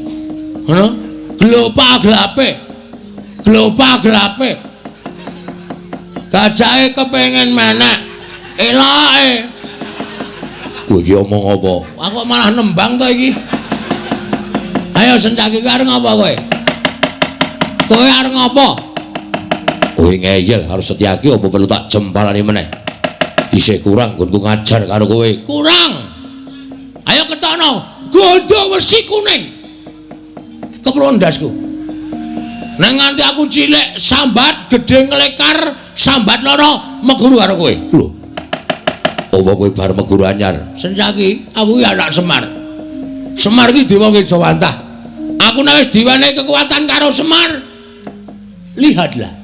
Hah? Glopa glape. Glopa glape. Gajahe kepengin menek. Eloke. Kowe iki omong apa? Aku malah nembang to iki. Ayo Sencaki kowe arep ngapa kowe? Kowe arep ngapa? Kowe ngeyel karo Setyaki apa perlu tak jempalani meneh? Isih kurang nggonku ngajar karo kowe. Kurang. Ayo ketokno gondo wesi kuning. Keprun ndasku. Nek nganti aku cilik sambat gedhe nglekar sambat lara meguru karo kowe. Lho. Apa kowe bar meguru anyar? Sencaki, aku iki anak Semar. Semar iki dewa Kejawantah. Aku nek wis diwenehi kekuatan karo Semar. Lihatlah.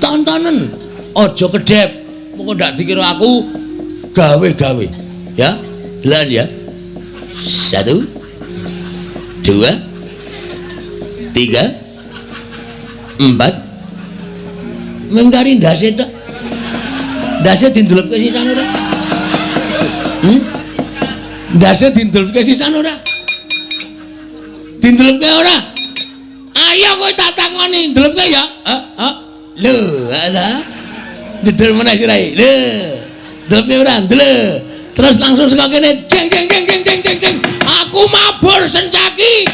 Tontonen, aja kedhep. Mengko ndak dikira aku gawe-gawe. Ya, delan ya. 1 2 3 4. Mengkari ndase tok. Ndase dindulupke sisan ora? Ndase dindulupke sisan ora? Dindulupke ora? Ayo kowe tak takoni, ndulupke ya. Heeh. Lho, ala. Jedul meneh sirahe. Lho. Ndulupke ora? Ndle. Terus langsung saka kene jeng jeng jeng jeng jeng jeng jeng. Aku mabur Sencaki.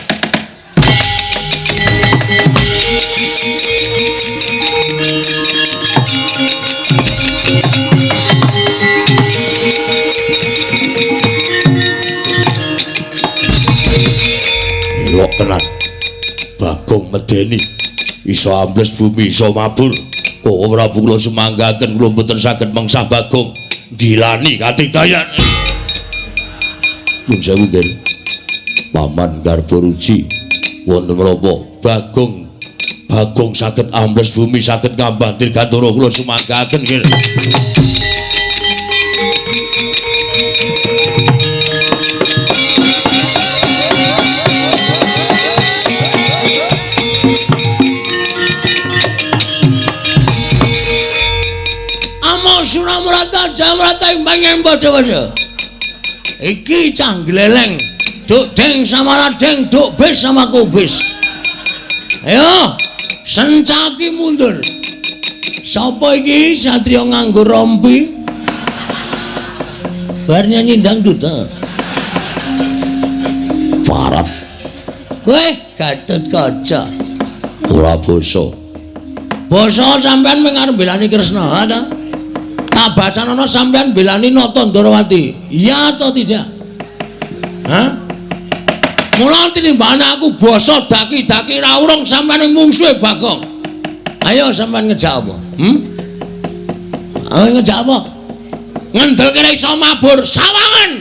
Elok tenan. Bagong medeni. Iso ambles bumi, iso mabur. Kok Prabu kula sumanggaken kula mboten saged mengsah Bagong. Gilani katigdayan. Nuwun sewu nggih. Paman Garbaruji wonten menapa Bagong Bagong saged ambles bumi saged ngambah dirgantara kula sumanggaken nggih. Suramrata Jamrata ing pangen padha-padha. Iki cah gleleng, duk deng sama radeng, duk bis sama kubis. Ayo, Sencaki mundur. Sapa iki satriya nganggo rompi? Bar nyanyi dangdut ta. Parap. Kowe Gatotkaca. Ora basa. Basa sampean mung arep mbelani Kresna, ha ta? Tabasanono sampean belani Nata Ndorowati. Iya atau tidak? Hah? Mula tinimbane aku basa daki-daki ra urung sampean mungsuhe Bagong. Ayo sampean ngejak apa? Ayo ngejak apa? Ngendelke ra iso mabur, sawangan.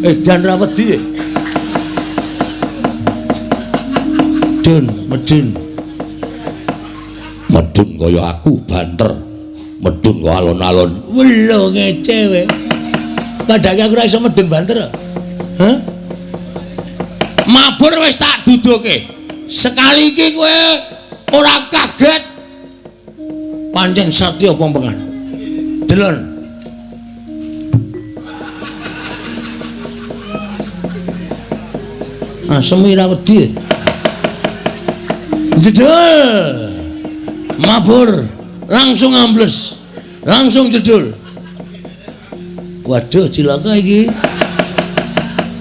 Edan ra wedi. Dun, medun. Medun kaya aku banter. Medun kok alon-alon. Welo ngece kowe. Padahal aku ora iso medun banter. Hah? Mabur wis tak duduke. Sekali iki kowe ora kaget. Pancen satya pompengan. Delon. Asem ora wedi. Jedul. Mabur langsung ambles. Langsung jedul. Waduh cilaka iki.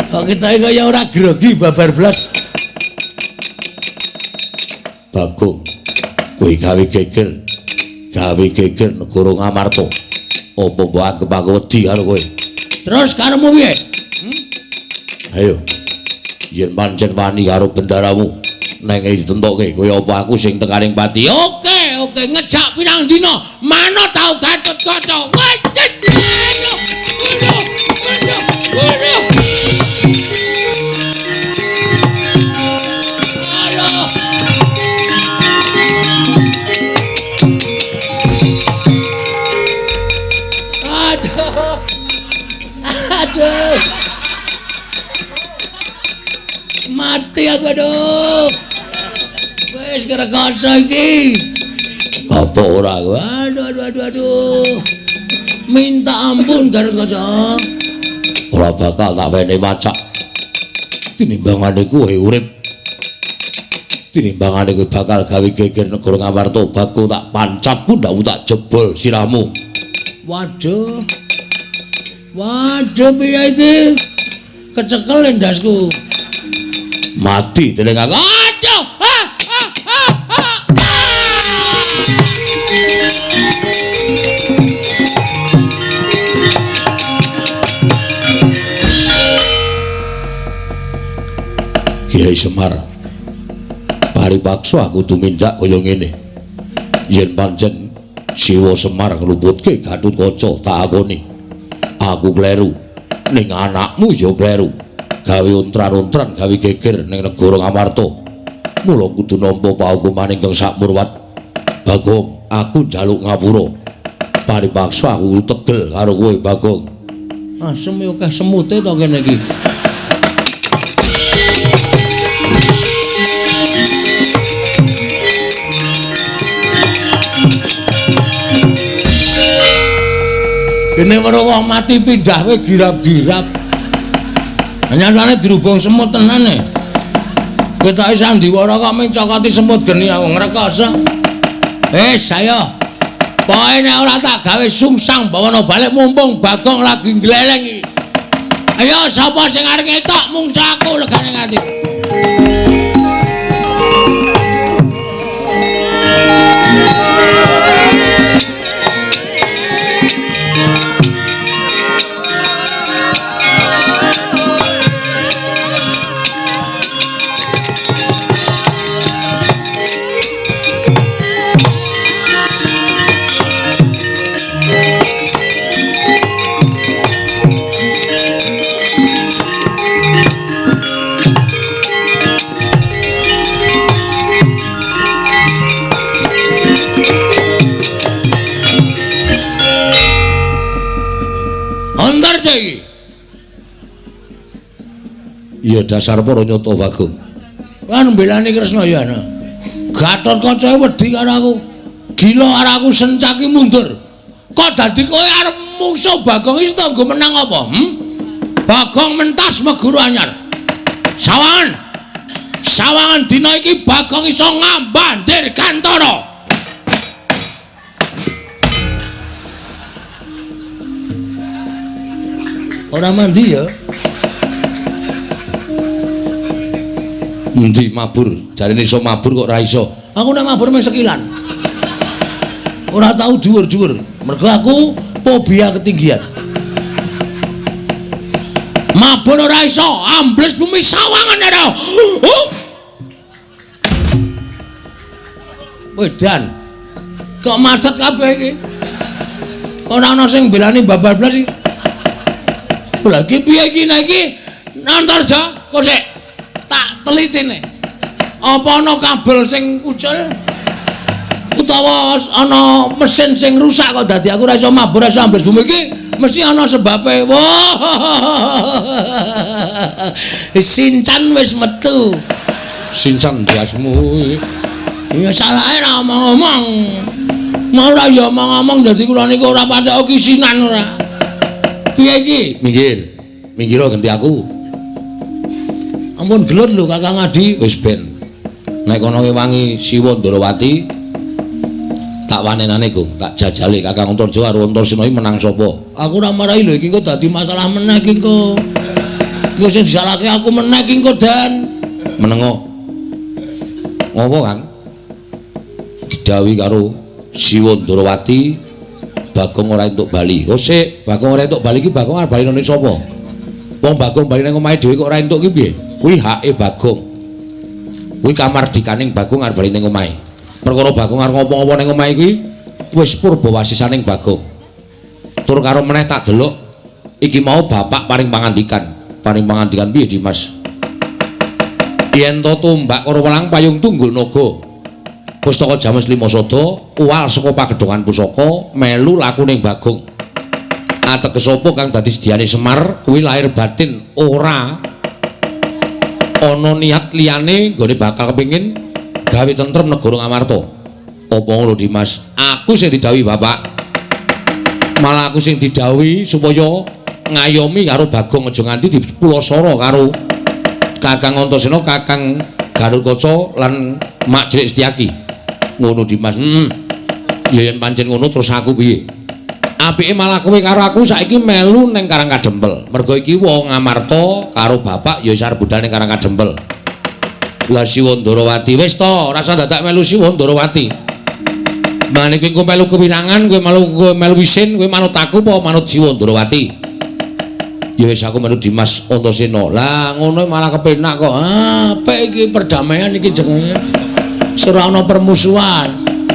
Kok kita kaya ora grogi babar blas. Bagong, kowe gawe geger. Gawe geger negara Ngamarta. Apa mbok anggep aku wedi karo kowe? Terus karepmu piye? Ayo. Yen pancen wani karo bendaramu, neng ditentokke kaya apa aku sing tekaning pati. Oke, oke, ngejak pirang dina, manut tau Gatotkaca. Aduh. Aduh. Mati aku aduh. Wis kerekoso iki. Apa ora aku? Aduh aduh aduh aduh. Minta ampun Gatotkaca. Ora bakal tak wene macak. Tinimbangane kowe urip. Tinimbangane kowe bakal gawe geger negara Ngamarta, bakul tak pancap pundhakmu tak jebol sirahmu. Waduh. Waduh piye iki? Kecekel endasku. Mati dening aku. Aduh. Ah, ah, ah, ah. Kiai Semar, paripaksa aku tumindak kaya ngene. Yen pancen Siwa Semar ngluputke Gatotkaca tak akoni. Aku kleru, ning anakmu ya kleru. Gawe ontran-ontran, gawe geger ning negara Ngamarta. Mula kudu nampa paukuman ingkang sakmurwat. Bagong, aku njaluk ngapura. Paripaksa aku tegel karo kowe, Bagong. Asem yo akeh semute to kene iki. Kene weruh wong mati pindah kowe girap-girap. Nyatane dirubung semut tenan e. Ketoke sandiwara kok mencokoti semut geni aku ngrekoso. Wis ayo. Pokoke nek ora tak gawe sungsang bawana balik mumpung Bagong lagi ngleleng iki. Ayo sapa sing arep ngetok mungsa aku legane nganti. Ya dasar para nyata Bagong. Kan mbelani Kresna ya ana. Gatotkaca wedi karo aku. Gila karo aku sencaki mundur. Kok dadi kowe arep mungsuh Bagong iki tanggo menang apa? Bagong mentas meguru anyar. Sawangan. Sawangan dina iki Bagong iso ngambah Dirgantara. Ora mandi ya. Endi mabur? Jarene iso mabur kok ora iso. Aku nek mabur mung sekilan. Ora tau dhuwur-dhuwur. Mergo aku fobia ketinggian. Mabur ora iso, ambles bumi sawangan ora. Wedan. Kok macet kabeh iki? Ora ana sing mbelani babar blas iki. Lha iki piye iki nek iki? Antarja, kok sik tak telitine. Apa ana kabel sing ucul? Utawa ana mesin sing rusak kok dadi aku ora iso mabur, ora iso ambles bumi iki mesti ana sebabe. Wah. Sincan wis metu. Sincan jasmu. Ya salahe ora omong-omong. Mau ora ya omong-omong dadi kula niku ora patek kisinan ora. Piye iki? Minggir. Minggir ganti aku. Ampun gelut lho Kakang Adi. Wis ben. Nek ana ngewangi Siwa Ndarawati tak wanenane Gong, tak jajale Kakang Antarja karo Antasena iki menang sapa? Aku ora marahi lho iki engko dadi masalah meneh iki engko. Engko sing disalahke aku meneh iki engko Dan. Menengo. Ngopo, Kang? Didhawuhi karo Siwa Ndarawati Bagong ora entuk bali. Oh sik, Bagong ora entuk bali iki Bagong arep bali nang sapa? Wong Bagong bali nang omahe dhewe kok ora entuk ki piye? Kuwi hake Bagong. Kuwi kamardikaning Bagong arep bali ning omahe. Perkara Bagong arep ngopo-ngopo ning omahe kuwi wis purba wasisaning Bagong. Tur karo meneh tak delok iki mau bapak paring pangandikan. Paring pangandikan piye Dimas? Yen to tombak karo welang payung tunggul naga. Pustaka Jamus Lima Sada uwal saka pagedhongan pusaka melu lakuning Bagong. Ateges apa kang dadi sediane Semar kuwi lahir batin ora ana niat liyane nggone bakal kepengin gawe tentrem negara Ngamarta. Apa ngono Dimas? Aku sing didhawuhi bapak. Malah aku sing didhawuhi supaya ngayomi karo Bagong aja nganti dipulasara karo Kakang Antasena, Kakang Garukaca lan Mak Cilik Setyaki. Ngono Dimas. Heeh. Ya yen pancen ngono terus aku piye? Apike malah kowe karo aku saiki melu ning Karang Kadempel. Mergo iki wong Ngamarta karo bapak ya wis arep budal ning Karang Kadempel. Lah Siwa Ndarawati wis to, ora usah dadak melu Siwa Ndarawati. Mane kowe engko melu kewirangan, kowe melu isin, kowe manut aku apa manut Siwa Ndarawati? Ya wis aku melu Dimas Antasena. Lah ngono malah kepenak kok. Ah, apik iki perdamaian iki jenenge. Ora ana permusuhan.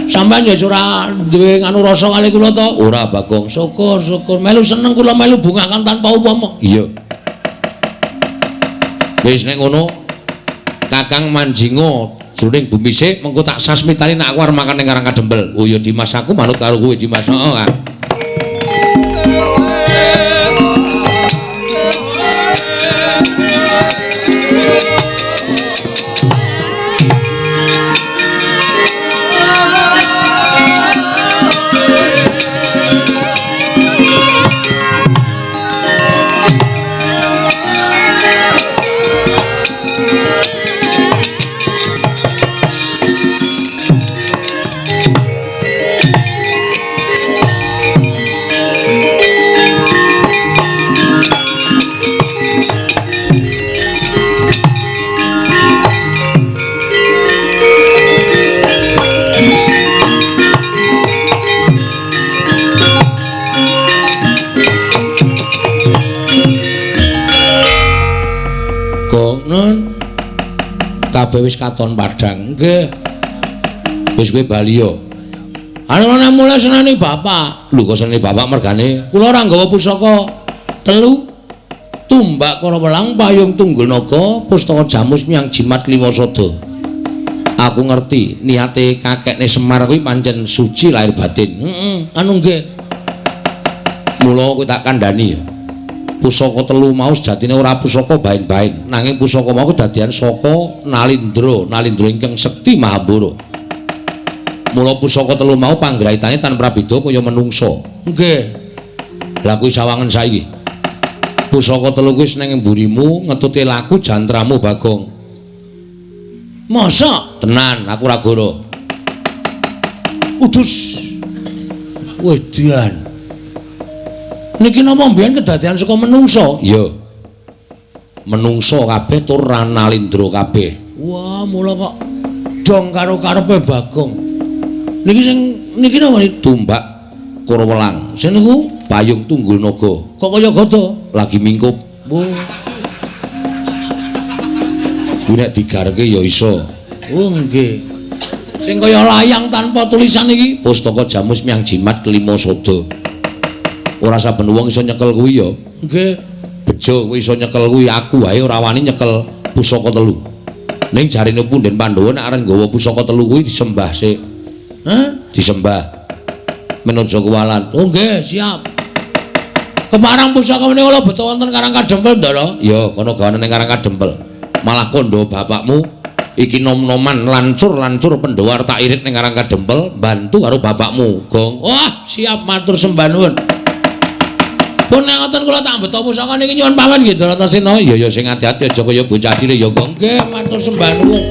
Sampeyan ya ora duwe nganu rasa kali kula to? Ora Bagong. Syukur, syukur. Melu seneng kula melu bungakan tanpa upama. Iya. Wis nek ngono Kakang manjinga jroning bumi sik mengko tak sasmitani nek aku arep makan ning Karang Kadempel. Oh ya Dimas aku manut karo kowe Dimas. Heeh, Kang. Kabeh wis katon padhang. Nggih. Wis kowe bali yo. Ana mulai seneni bapak. Lho kok seneni bapak mergane? Kula ora nggawa pusaka telu. Tumbak karo welang payung tunggul naga pustaka Jamus miyang jimat lima sada. Aku ngerti niate kakekne Semar kuwi pancen suci lahir batin. Heeh, anu nggih. Mula kowe tak kandhani ya. Pusaka telu mau sejatine ora pusaka bain-bain, nanging pusaka mau kedadian saka Nalindra, Nalindra ingkang sekti Mahambara. Mula pusaka telu mau panggraitane tan prabeda kaya menungsa. Nggih. Lah kuwi sawangen saiki. Pusaka telu kuwi ning mburimu ngetute laku jantramu Bagong. Masa? Tenan, aku ora goro. Udus. Wedian. Niki napa mbiyen kedadian saka menungsa? Iya. Menungsa kabeh tur Nalindra kabeh. Wah, mula kok dong karo karepe Bagong. Niki sing niki napa tumbak karo welang. Sing niku payung tunggul naga. Kok kaya gada? Lagi mingkup. Wah. Kuwi nek digarke ya iso. Oh nggih. Sing kaya layang tanpa tulisan iki pustaka Jamus Miang Jimat kelima sada. Ora saben wong iso nyekel kuwi ya. Nggih. Bejo kowe iso nyekel kuwi, aku wae ora wani nyekel pusaka telu. Ning jarine punden Pandhawa nek arep nggawa pusaka telu kuwi disembah sik. Hah? Disembah. Men aja kuwalat. Oh nggih, siap. Keparang pusaka menika kula beto wonten Karang Kadempel, Ndara. Ya, kono gawane ning Karang Kadempel. Malah kandha bapakmu iki nom-noman lancur-lancur Pandhawa tak irit ning Karang Kadempel, bantu karo bapakmu. Gong. Wah, siap matur sembah nuwun. Pun nek ngoten kula tak beto pusaka niki nyuwun pamit nggih Bratasena. Ya ya sing ati-ati aja kaya bocah cilik ya, Gong. Nggih, matur sembah nuwun.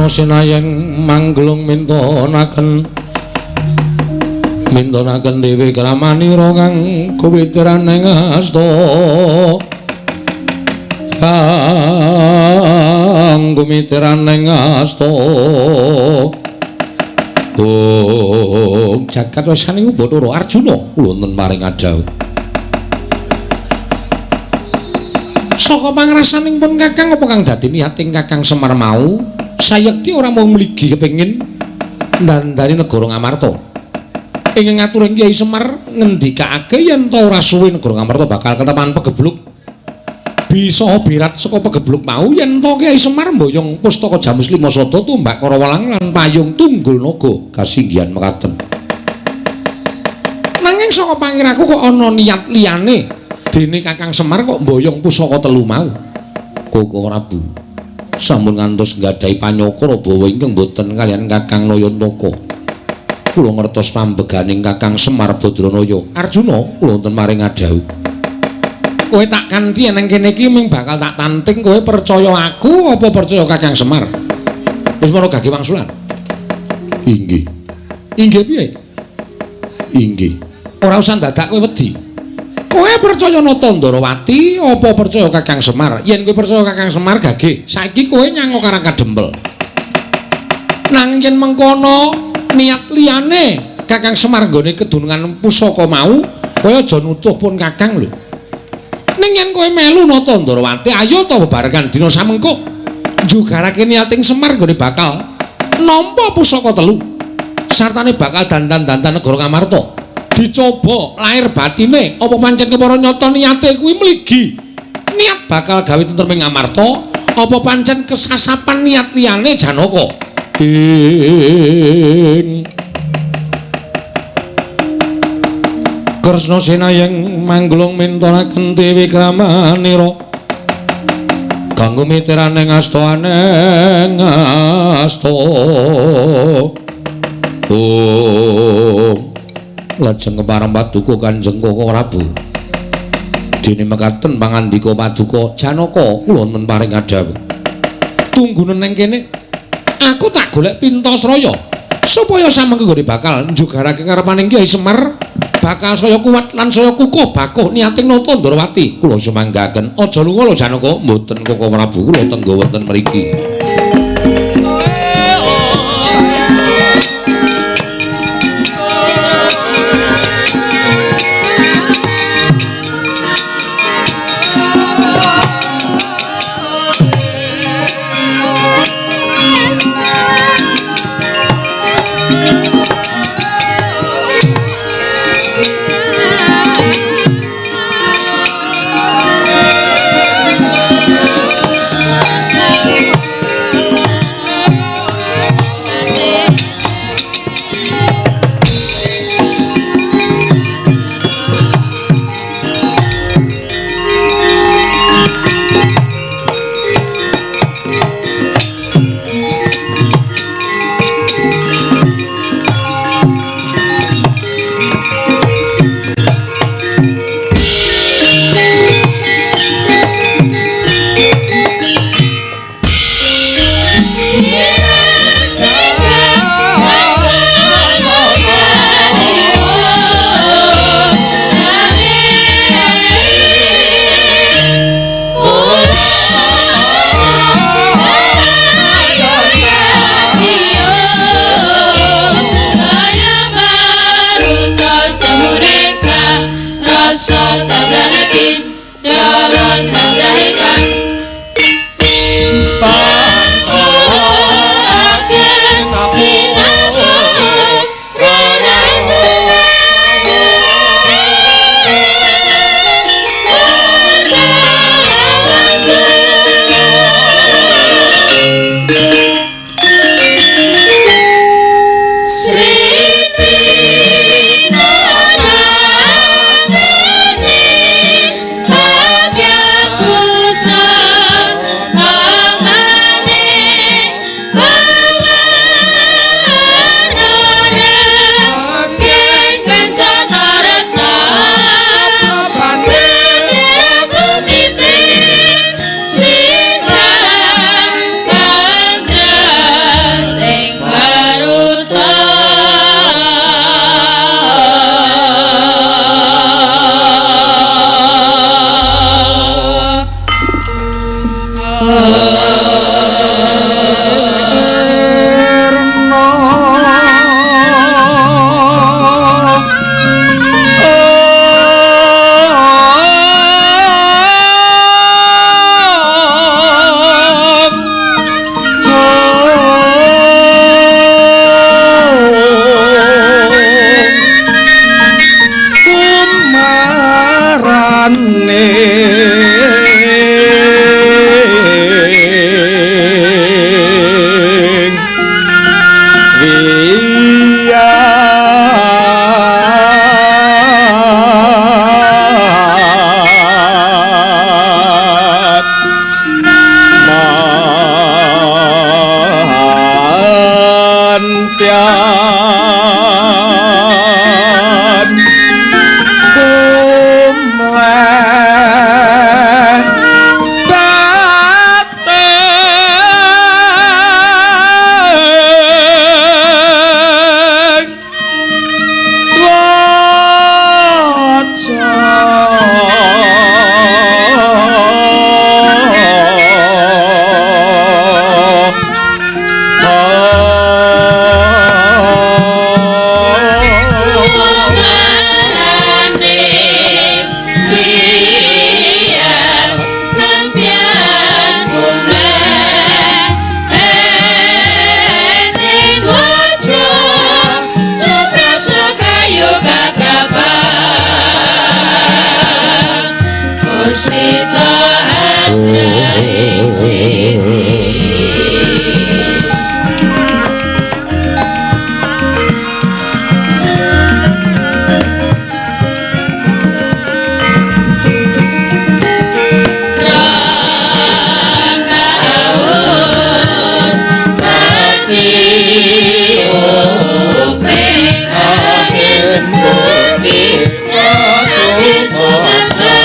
Sinayeng mangglung mintonaken mintonaken dewi kramanira kang kuwitiran ing asta kang kumitiran ing asta. Oh jagat wasaning Bathara Arjuna kula wonten paring adhawuh. Saka pangrasaning pun Kakang apa kang dadi niating Kakang Semar mau? Sayekti ora mung mligi kepengin ndandani negara Ngamarta. Ing ngaturing Kyai Semar ngendikake yen ta ora suwe negara Ngamarta bakal ketepan pegebluk. Bisa birat saka pegebluk mau yen ta Kyai Semar mboyong pustaka Jamus Lima Sada tumbak Karawalang lan payung Tunggul Naga kasinggihan mekaten. Nanging saka pangiraku kok ana niat liyane dene Kakang Semar kok mboyong pusaka telu mau. Koko Prabu sampun ngantos nggadahi panyokra bawa ingkang boten kaliyan Kakang Nayantaka. Kula ngertos pambeganing Kakang Semar Badranaya. Arjuna, kula wonten maring adhawuh. Kowe tak kanthi nang kene iki ming bakal tak tanting, kowe percaya aku apa percaya Kakang Semar? Wis mono gage wangsulan. Inggih. Inggih piye? Inggih. Ora usah dadak kowe wedi. Kowe percaya Nata Ndarawati apa percaya Kakang Semar? Yen kowe percaya Kakang Semar gage, saiki kowe nyang Karang Kadempel. Nanging yen mengkono niat liyane Kakang Semar nggone kedunungan pusaka mau, kowe aja nutuh pun Kakang lho. Ning yen kowe melu Nata Ndarawati, ayo ta bebarengan dina samengko njugarake niating Semar nggone bakal nampa pusaka telu. Sartane bakal dandan-dandan negara Ngamarta. Dicoba lahir batine apa pancen kepara nyata niate kuwi mligi niat bakal gawe tentrem ing Ngamarta apa pancen kesasapan niat liyane Janaka. Ing Kresna sinayeng mangglung mintonaken dewi kramanira kanggo mitirane ngastaane ngasta. Oh lajeng kepareng paduka Kanjeng Koko Prabu. Dene mekaten pangandika paduka Janaka kula wonten paring adhawuh. Tunggunen nang kene aku tak golek Pintasraya supaya samengko nggone bakal njugarake karepaning Kyai Semar bakal saya kuat lan saya kukuh bakuh niating Nata Ndarawati. Kula sumanggaken. Aja lunga lho Janaka. Mboten Koko Prabu, kula tenggo wonten mriki. Raden Sumatera.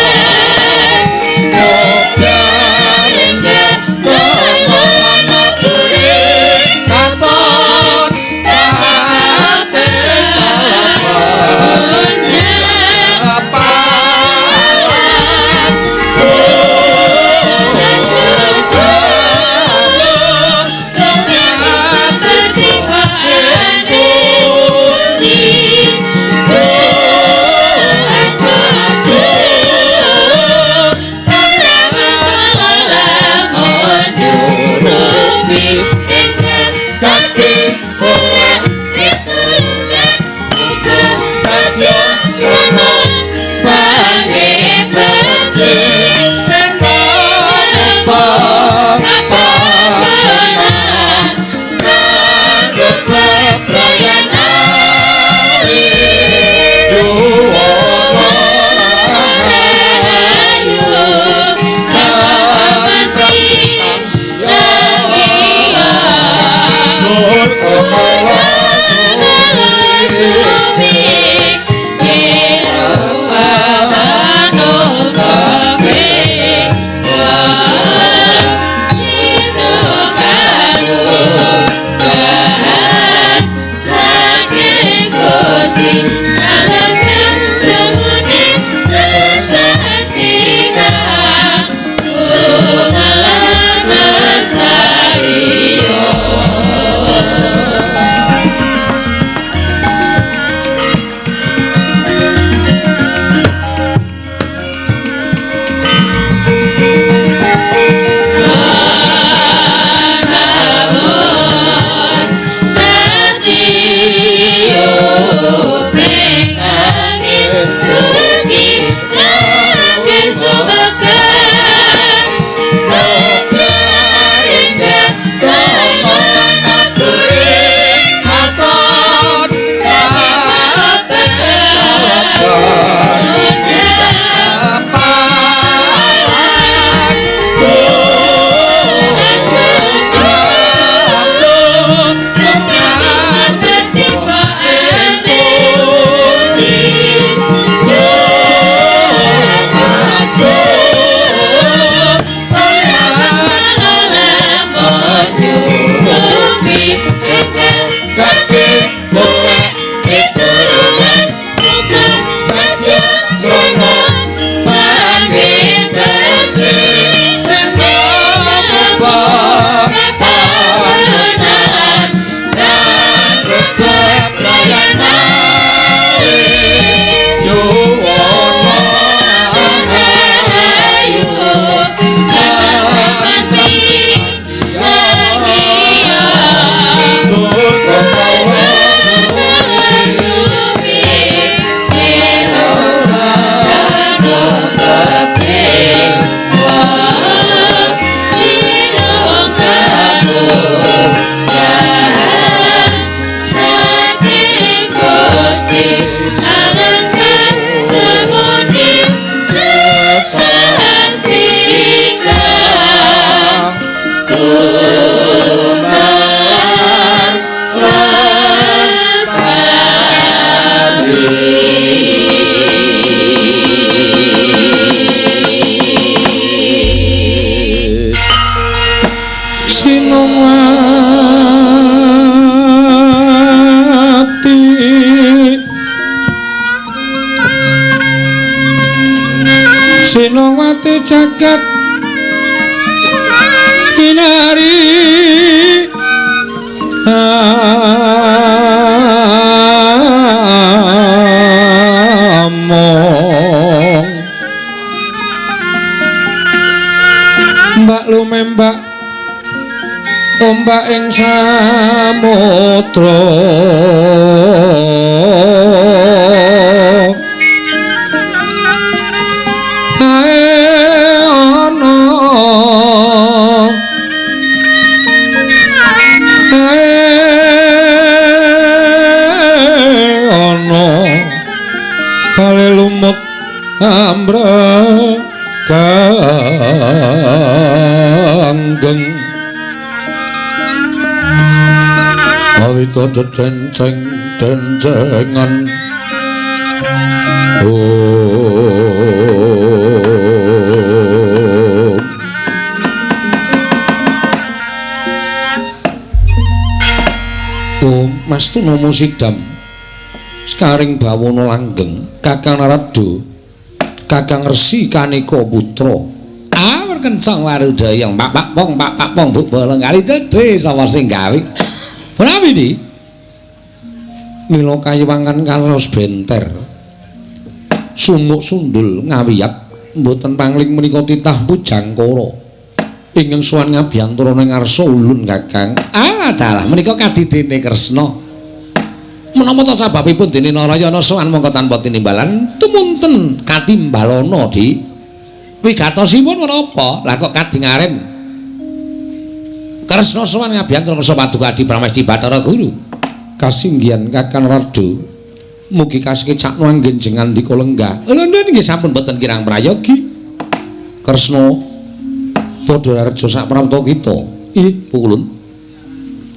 Sinowati jagat kinari among mbak lumembak ombak ing samudra ae ana ae ana bale lumut ambrek ganggeng awita dedenceng dencengan Om Mas Tunomo Sidam sekaring bawana langgeng Kakang Narada Kakang Resi Kaneka Putra. Ah, kencang warudaya pak pak pong pak pak pong buk bolong kali cedhe sapa sing gawe. Punawi di mila kayiwangan kalos benter sumuk sundul ngawiyat mboten pangling menika titah Pujangkara ingkang sowan ngabiyantara ing ngarsa ulun Kakang. Ah, dalah menika kadidene Kresna. Menapa ta sababipun dene Narayana sowan mongko tanpa tinimbalan tumunten katimbalana di wigatosipun menapa? Lah kok kadingaren Kresna sowan ngabiyantara kersa paduka Adi Pramesti Bathara Guru. Kasinggihan Kakang Narada mugi kasekecakno anggen jenengan ndika lenggah. Lho nggih sampun boten kirang prayogi. Kresna padha rareja sak prapta kita. Ih, pukulun.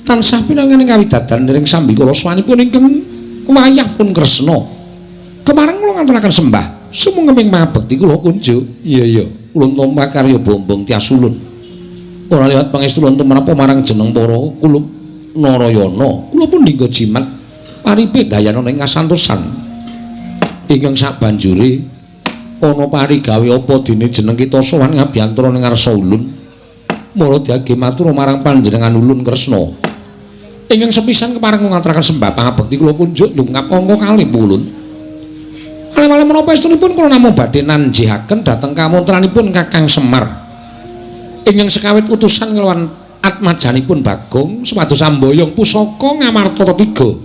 Tansah pinanganing kawidadan ring sambikala swanipun ingkang wayah pun Kresna. Kemareng kula nganturaken sembah sumengeping mabekti kula kunjuk. Iya iya, ulun tampa karya bombong tias ulun. Ora liwat pangestu ulun tumanapa marang jeneng para kulup Narayana. Kula pun dinggo jimat paripe dayana ing kasantosan. Ingkang sabanjure ana parigawe apa dene jeneng kita sowan ngabiyantara ing ngarsa ulun. Mula diage matur marang panjenengan ulun Kresna. Ingkang sepisan kepareng ngaturaken sembah pangabekti kula kunjuk ndungkap angka kalih ulun. Kalih-kalih menapa estunipun kula namung badhe nanjihaken dhateng kamontranipun Kakang Semar. Ingkang sekawit utusan nglawan atmajanipun Bagong supados samboyong pusaka Ngamarta Tiga.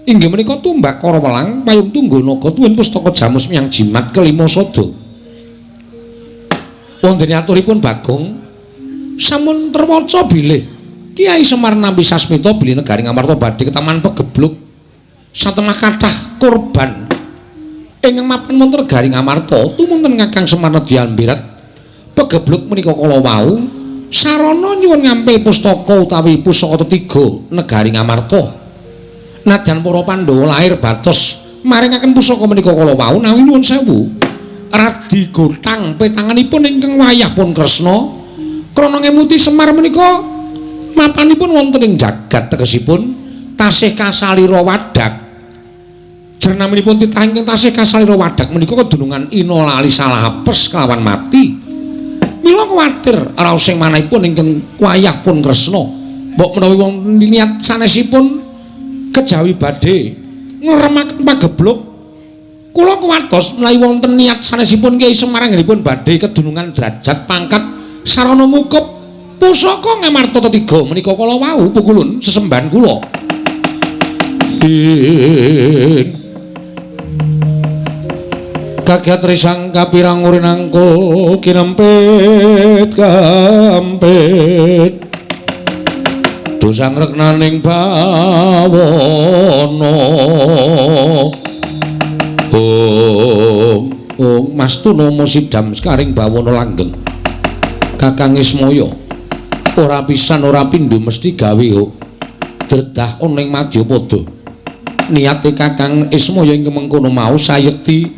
Inggih menika tumbak Kara Welang payung tunggal naga tuwin pustaka jamus miyang jimat kelima sada. Wonten aturipun Bagong sampun terwaca bilih Kiai Semar nampi sasmita bilih negari Ngamarta badhe ketaman pegebluk satemah kathah korban ingkang mapan wonten negari Ngamarta tumunten Kakang Semar nedyan birat pegebluk menika kala wau sarana nyuwun ngampil pustaka utawi pusaka tetiga negari Ngamarta. Nadyan para Pandhawa lair batos maringaken pusaka menika kala wau nawi nuwun sewu radi gotang petanganipun ingkang wayah pun Kresna krana ngemuti Semar menika mapanipun wonten ing jagat tegesipun tasih kasalira wadak. Jernaminipun titah ingkang tasih kasalira wadak menika kedunungan ina lali salah apes kelawan mati. Mila kuwatir raos sing manahipun ingkang wayah pun Kresna mbok menawi wonten niat sanesipun kejawi badhe ngremaken pagebluk kula kuwatos menawi wonten niat sanesipun Kyai Semar anggenipun badhe kedunungan derajat pangkat sarana ngukup pusaka Ngamarta Tiga menika kala wau pukulun sesembahan kula. Kagiat risang kapirang urinangkul kinempit kampit dosang reknaning bawana. Ong ong Mas Tunomo Sidam sekaring bawana langgeng Kakang Ismaya ora pisan ora pindho mesti gawe dredah ana ing madyapada. Niate Kakang Ismaya ing mengkono mau sayekti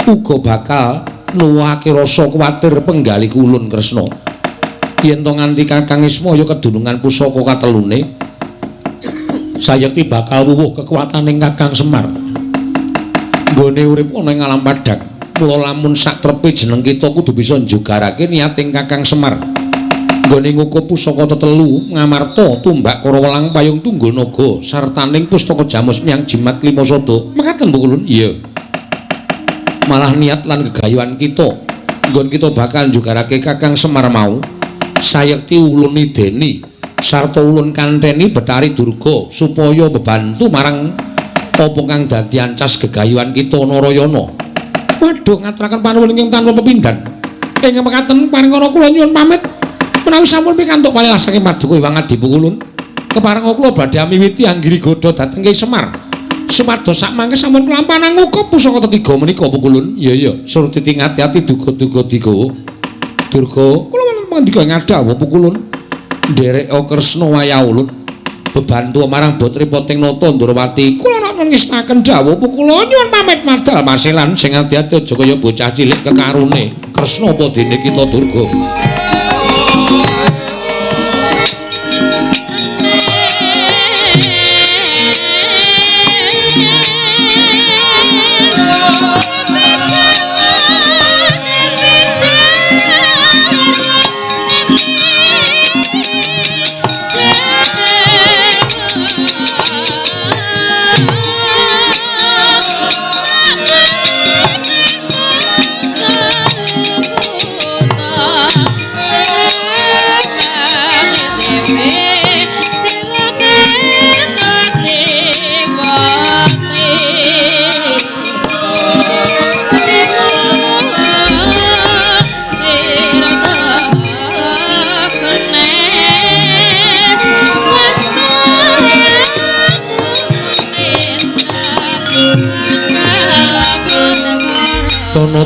uga bakal nuwuhake rasa kuwatir penggalih ulun Kresna. Yen to nganti Kakang Ismaya kedunungan pusaka katelune sayekti bakal wuwuh kekuataning Kakang Semar. Nggone urip ana ing alam padhang Mula lamun sak trepe jeneng kita kudu bisa njugarake niating Kakang Semar. Nggone ngukup pusaka tetelu Ngamarta tumbak Karawelang payung tunggul naga sartaning pustaka jamus miang jimat lima sada. Mekaten Pukulun? Iya. Malah niat lan gegayuhan kita nggon kita bakal njugarake Kakang Semar mau sayekti ulun nideni sarta ulun kanteni Betari Durga supaya bebantu marang apa kang dadi ancas gegayuhan kita Narayana. Waduh, ngaturaken panuwun ingkang tanpa pepindhan. Ing mekaten paringana kula nyuwun pamit. Menawi sampun pikantuk palilah saking paduka Hyang Adi Pukulun, keparenga kula badhe miwiti anggiri godha dhateng Ki Semar. Supados sak mangke sampun kelampanan ngukup pusaka tetiga menika Pukulun. Iya iya, surtiti ngati-ati duga-duga digawa. Durga, kula wonten pangandika ing adhawuh Pukulun. Ndereka Kresna wayah ulun bebantu marang botri poting nata Ndrawati. Kula ngestaken dawuh Pukulun nyuwun pamit madal masilan sing ati-ati aja kaya bocah cilik kekarone. Kresna apa dene kita Durga?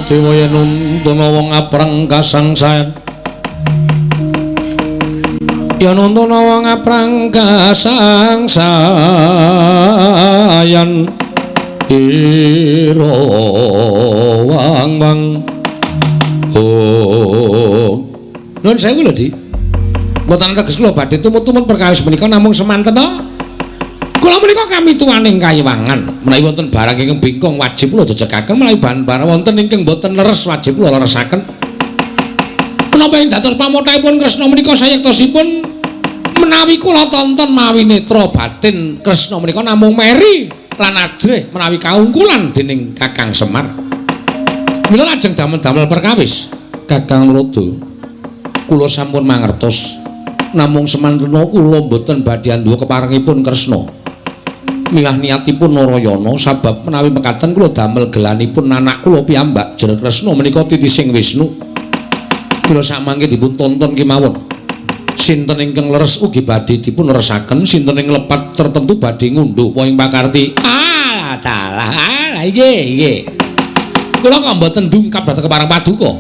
Dewa yen nuntuna wong apreng kasangsayan, yen nuntuna wong apreng kasangsayan ira wang wang. Oh, nuwun sewu lho Dik, mboten teges kula badhe tumut-tumut perkawis menika namung semanten to. Kula menika kami tuaning kayiwangan, menawi wonten barang ingkang bingkong wajib kula jejegaken, menawi barang wonten ingkang boten leres wajib kula leresaken. Menapa ing dados pamothahipun Kresna menika sayektosipun menawi kula tonton mawi netra batin Kresna menika namung meri lan ajrih menawi kaungkulan dening Kakang Semar. Mila lajeng damel-damel perkawis Kakang Narada, kula sampun mangertos namung semantena kula boten badhe anduwa keparengipun Kresna. Milah niatipun Narayana sabab menawi mekaten kula damel gelanipun anak kula piyambak jeneng Kresna menika titising Wisnu. Mila samangke dipun tonton kemawon. Sinten ingkang leres ugi badhe dipun leresaken, sinten ing lepat tertentu badhe ngundhuh ing pakarti. Ah, dalah, ah nggih nggih. Kula kok mboten dungkap dhateng kepareng paduka.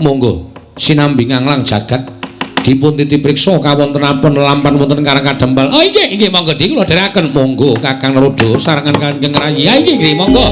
Monggo sinambi nganglang jagat dipun titipriksa kawontenapun lampan wonten Karang Kadempel. Oh nggih nggih monggo dik kula dherekaken. Monggo Kakang Narada sarengan Kanjeng Rayi. Ya nggih nggih monggo.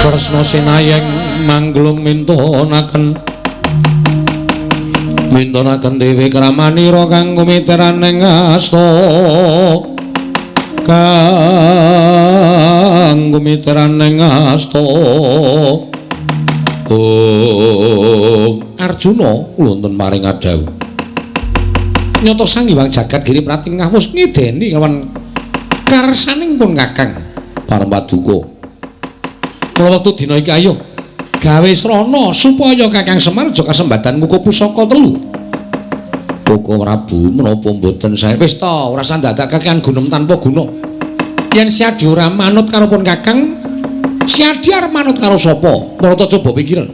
Kresna sinayeng mangglung mintunaken mintunaken dewi kramanira kang kumiteran ing asta kang kumiteran ing asta. Oh Arjuna wonten maring adhawuh Nyata Sang Hyang Jagat Giri Pratingkah wis ngideni lawan karsaning pun Kakang Parang Paduka. Mula wektu dina iki ayo gawe srana supaya Kakang Semar aja kasembatan ngukup pusaka telu. Koko Prabu menapa mboten sae? Wis ta, ora usah dadak kakean gunem tanpa guna. Yen Siadi ora manut karo pun Kakang, Siadi arep manut karo sapa? Marata coba pikiran.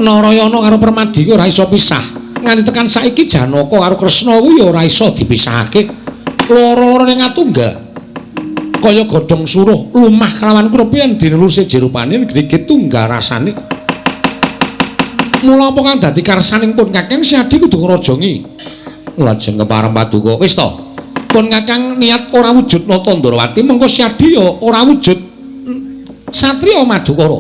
Narayana karo Permadi ora iso pisah. Nganti tekan saiki Janaka karo Kresna kuwi ora iso dipisahake. Loro-lorone ngatunggal. Kaya godhong suruh lumah kelawan krup yen dineluse jerupane gede tunggal rasane. Mula apa kang dadi karsaning pun Kakang Siadi kudu ngrajangi. Lajeng kepareng Paduka. Wis ta. Pun Kakang niat ora wujud nata Ndrawati, mengko Siadi ya ora wujud satriya Madukara.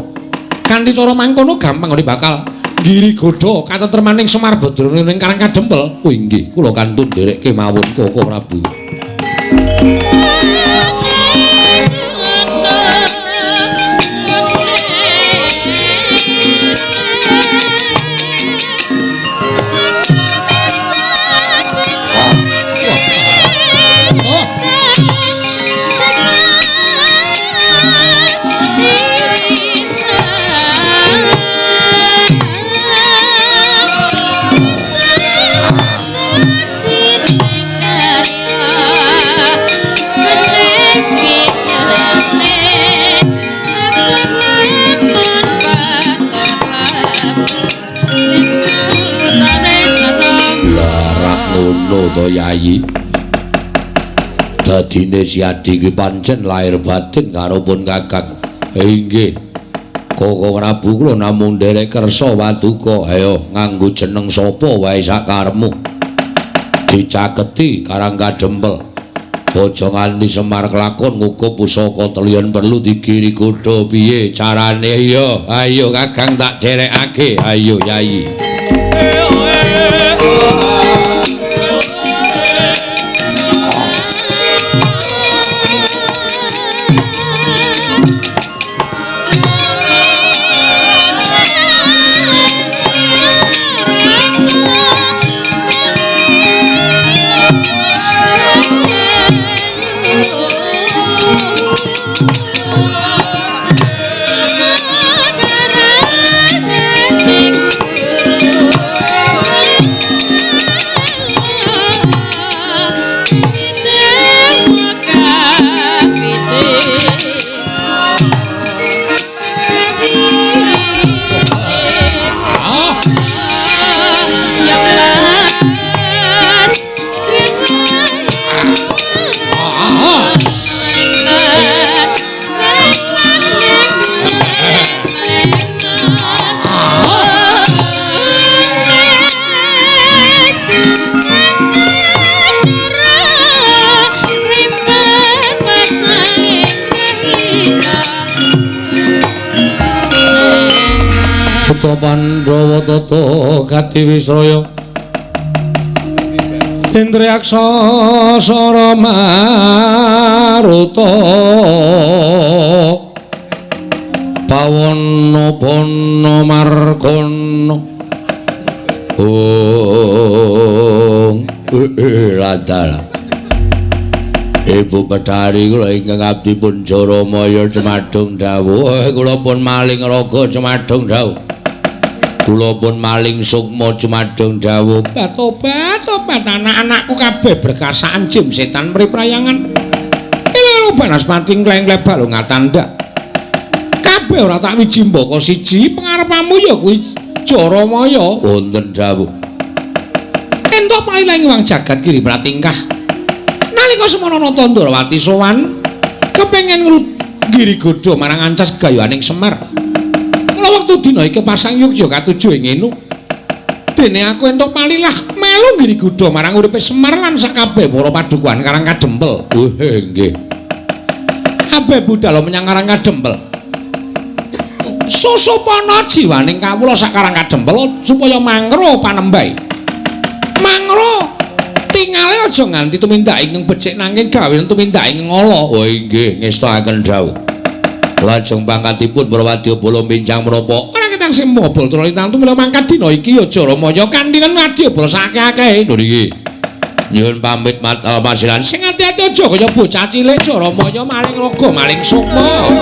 Kanthi cara mangkono gampang ora bakal nggiri godha katentremaning Semar Badrana ning Karang Kadempel. Oh inggih, kula kantun nderek kemawon Koko Prabu. Ngono to Yayi. Dadine Siadi ki pancen lahir batin karo pun Kakang. Inggih. Koko Prabu kula namung nderek kersa paduka. Ayo nganggo jeneng sapa wae sakarepmu. Dicaketi Karang Kadempel. Aja nganti Semar kelakon ngukup pusaka telu yen perlu digiri godha piye carane ya. Ayo Kakang tak derekake. Ayo Yayi. Pandhawa tata kadiwisraya Indriyaksa sara maruta pawana bana margana ong ladala Ibu Betari kula ingkang abdi pun Jaramaya Cemadung dawuh kula pun maling raga Cemadung dawuh kula pun maling sukma Cemadung dawuh. Tobat tobat anak-anakku kabeh berkasaan jim setan mriprayangan lho banaspati ngleng-ngleng balung ngatandak kabeh ora tak wiji mbaka siji pengarepamu ya kuwi Jaramaya wonten dawuh entuk palilang wang jagat Giri Pratingkah nalika semana nata Ndrawati sowan kepengin nggiri godha marang ancas gayuhaning Semar. Mula wektu dina iki pasang yukya katuju ing ngene. Dene aku entuk palilah melu nggiri godha marang uripe Semar lan sakabeh para padukuhan Karang Kadempel. Nggih. Kabeh budal menyang Karang Kadempel. Susupana jiwaning kawula sak Karang Kadempel supaya mangro panembahe. Mangro tingale aja nganti tumindak ingkang becik nanging gawe tumindak ingkang ala. Oh inggih ngestakaken dawuh. Lajeng pangkatipun para wadyabala mincang menapa? Ora ketang sing mobol trolintang tumila mangkat dina iki ya Jaramaya kanthi wadyabala sakeh-akehe. Lho niki. Nyuwun pamit Masilan. Sing ati-ati aja kaya bocah cilik Jaramaya maling raga maling sukma.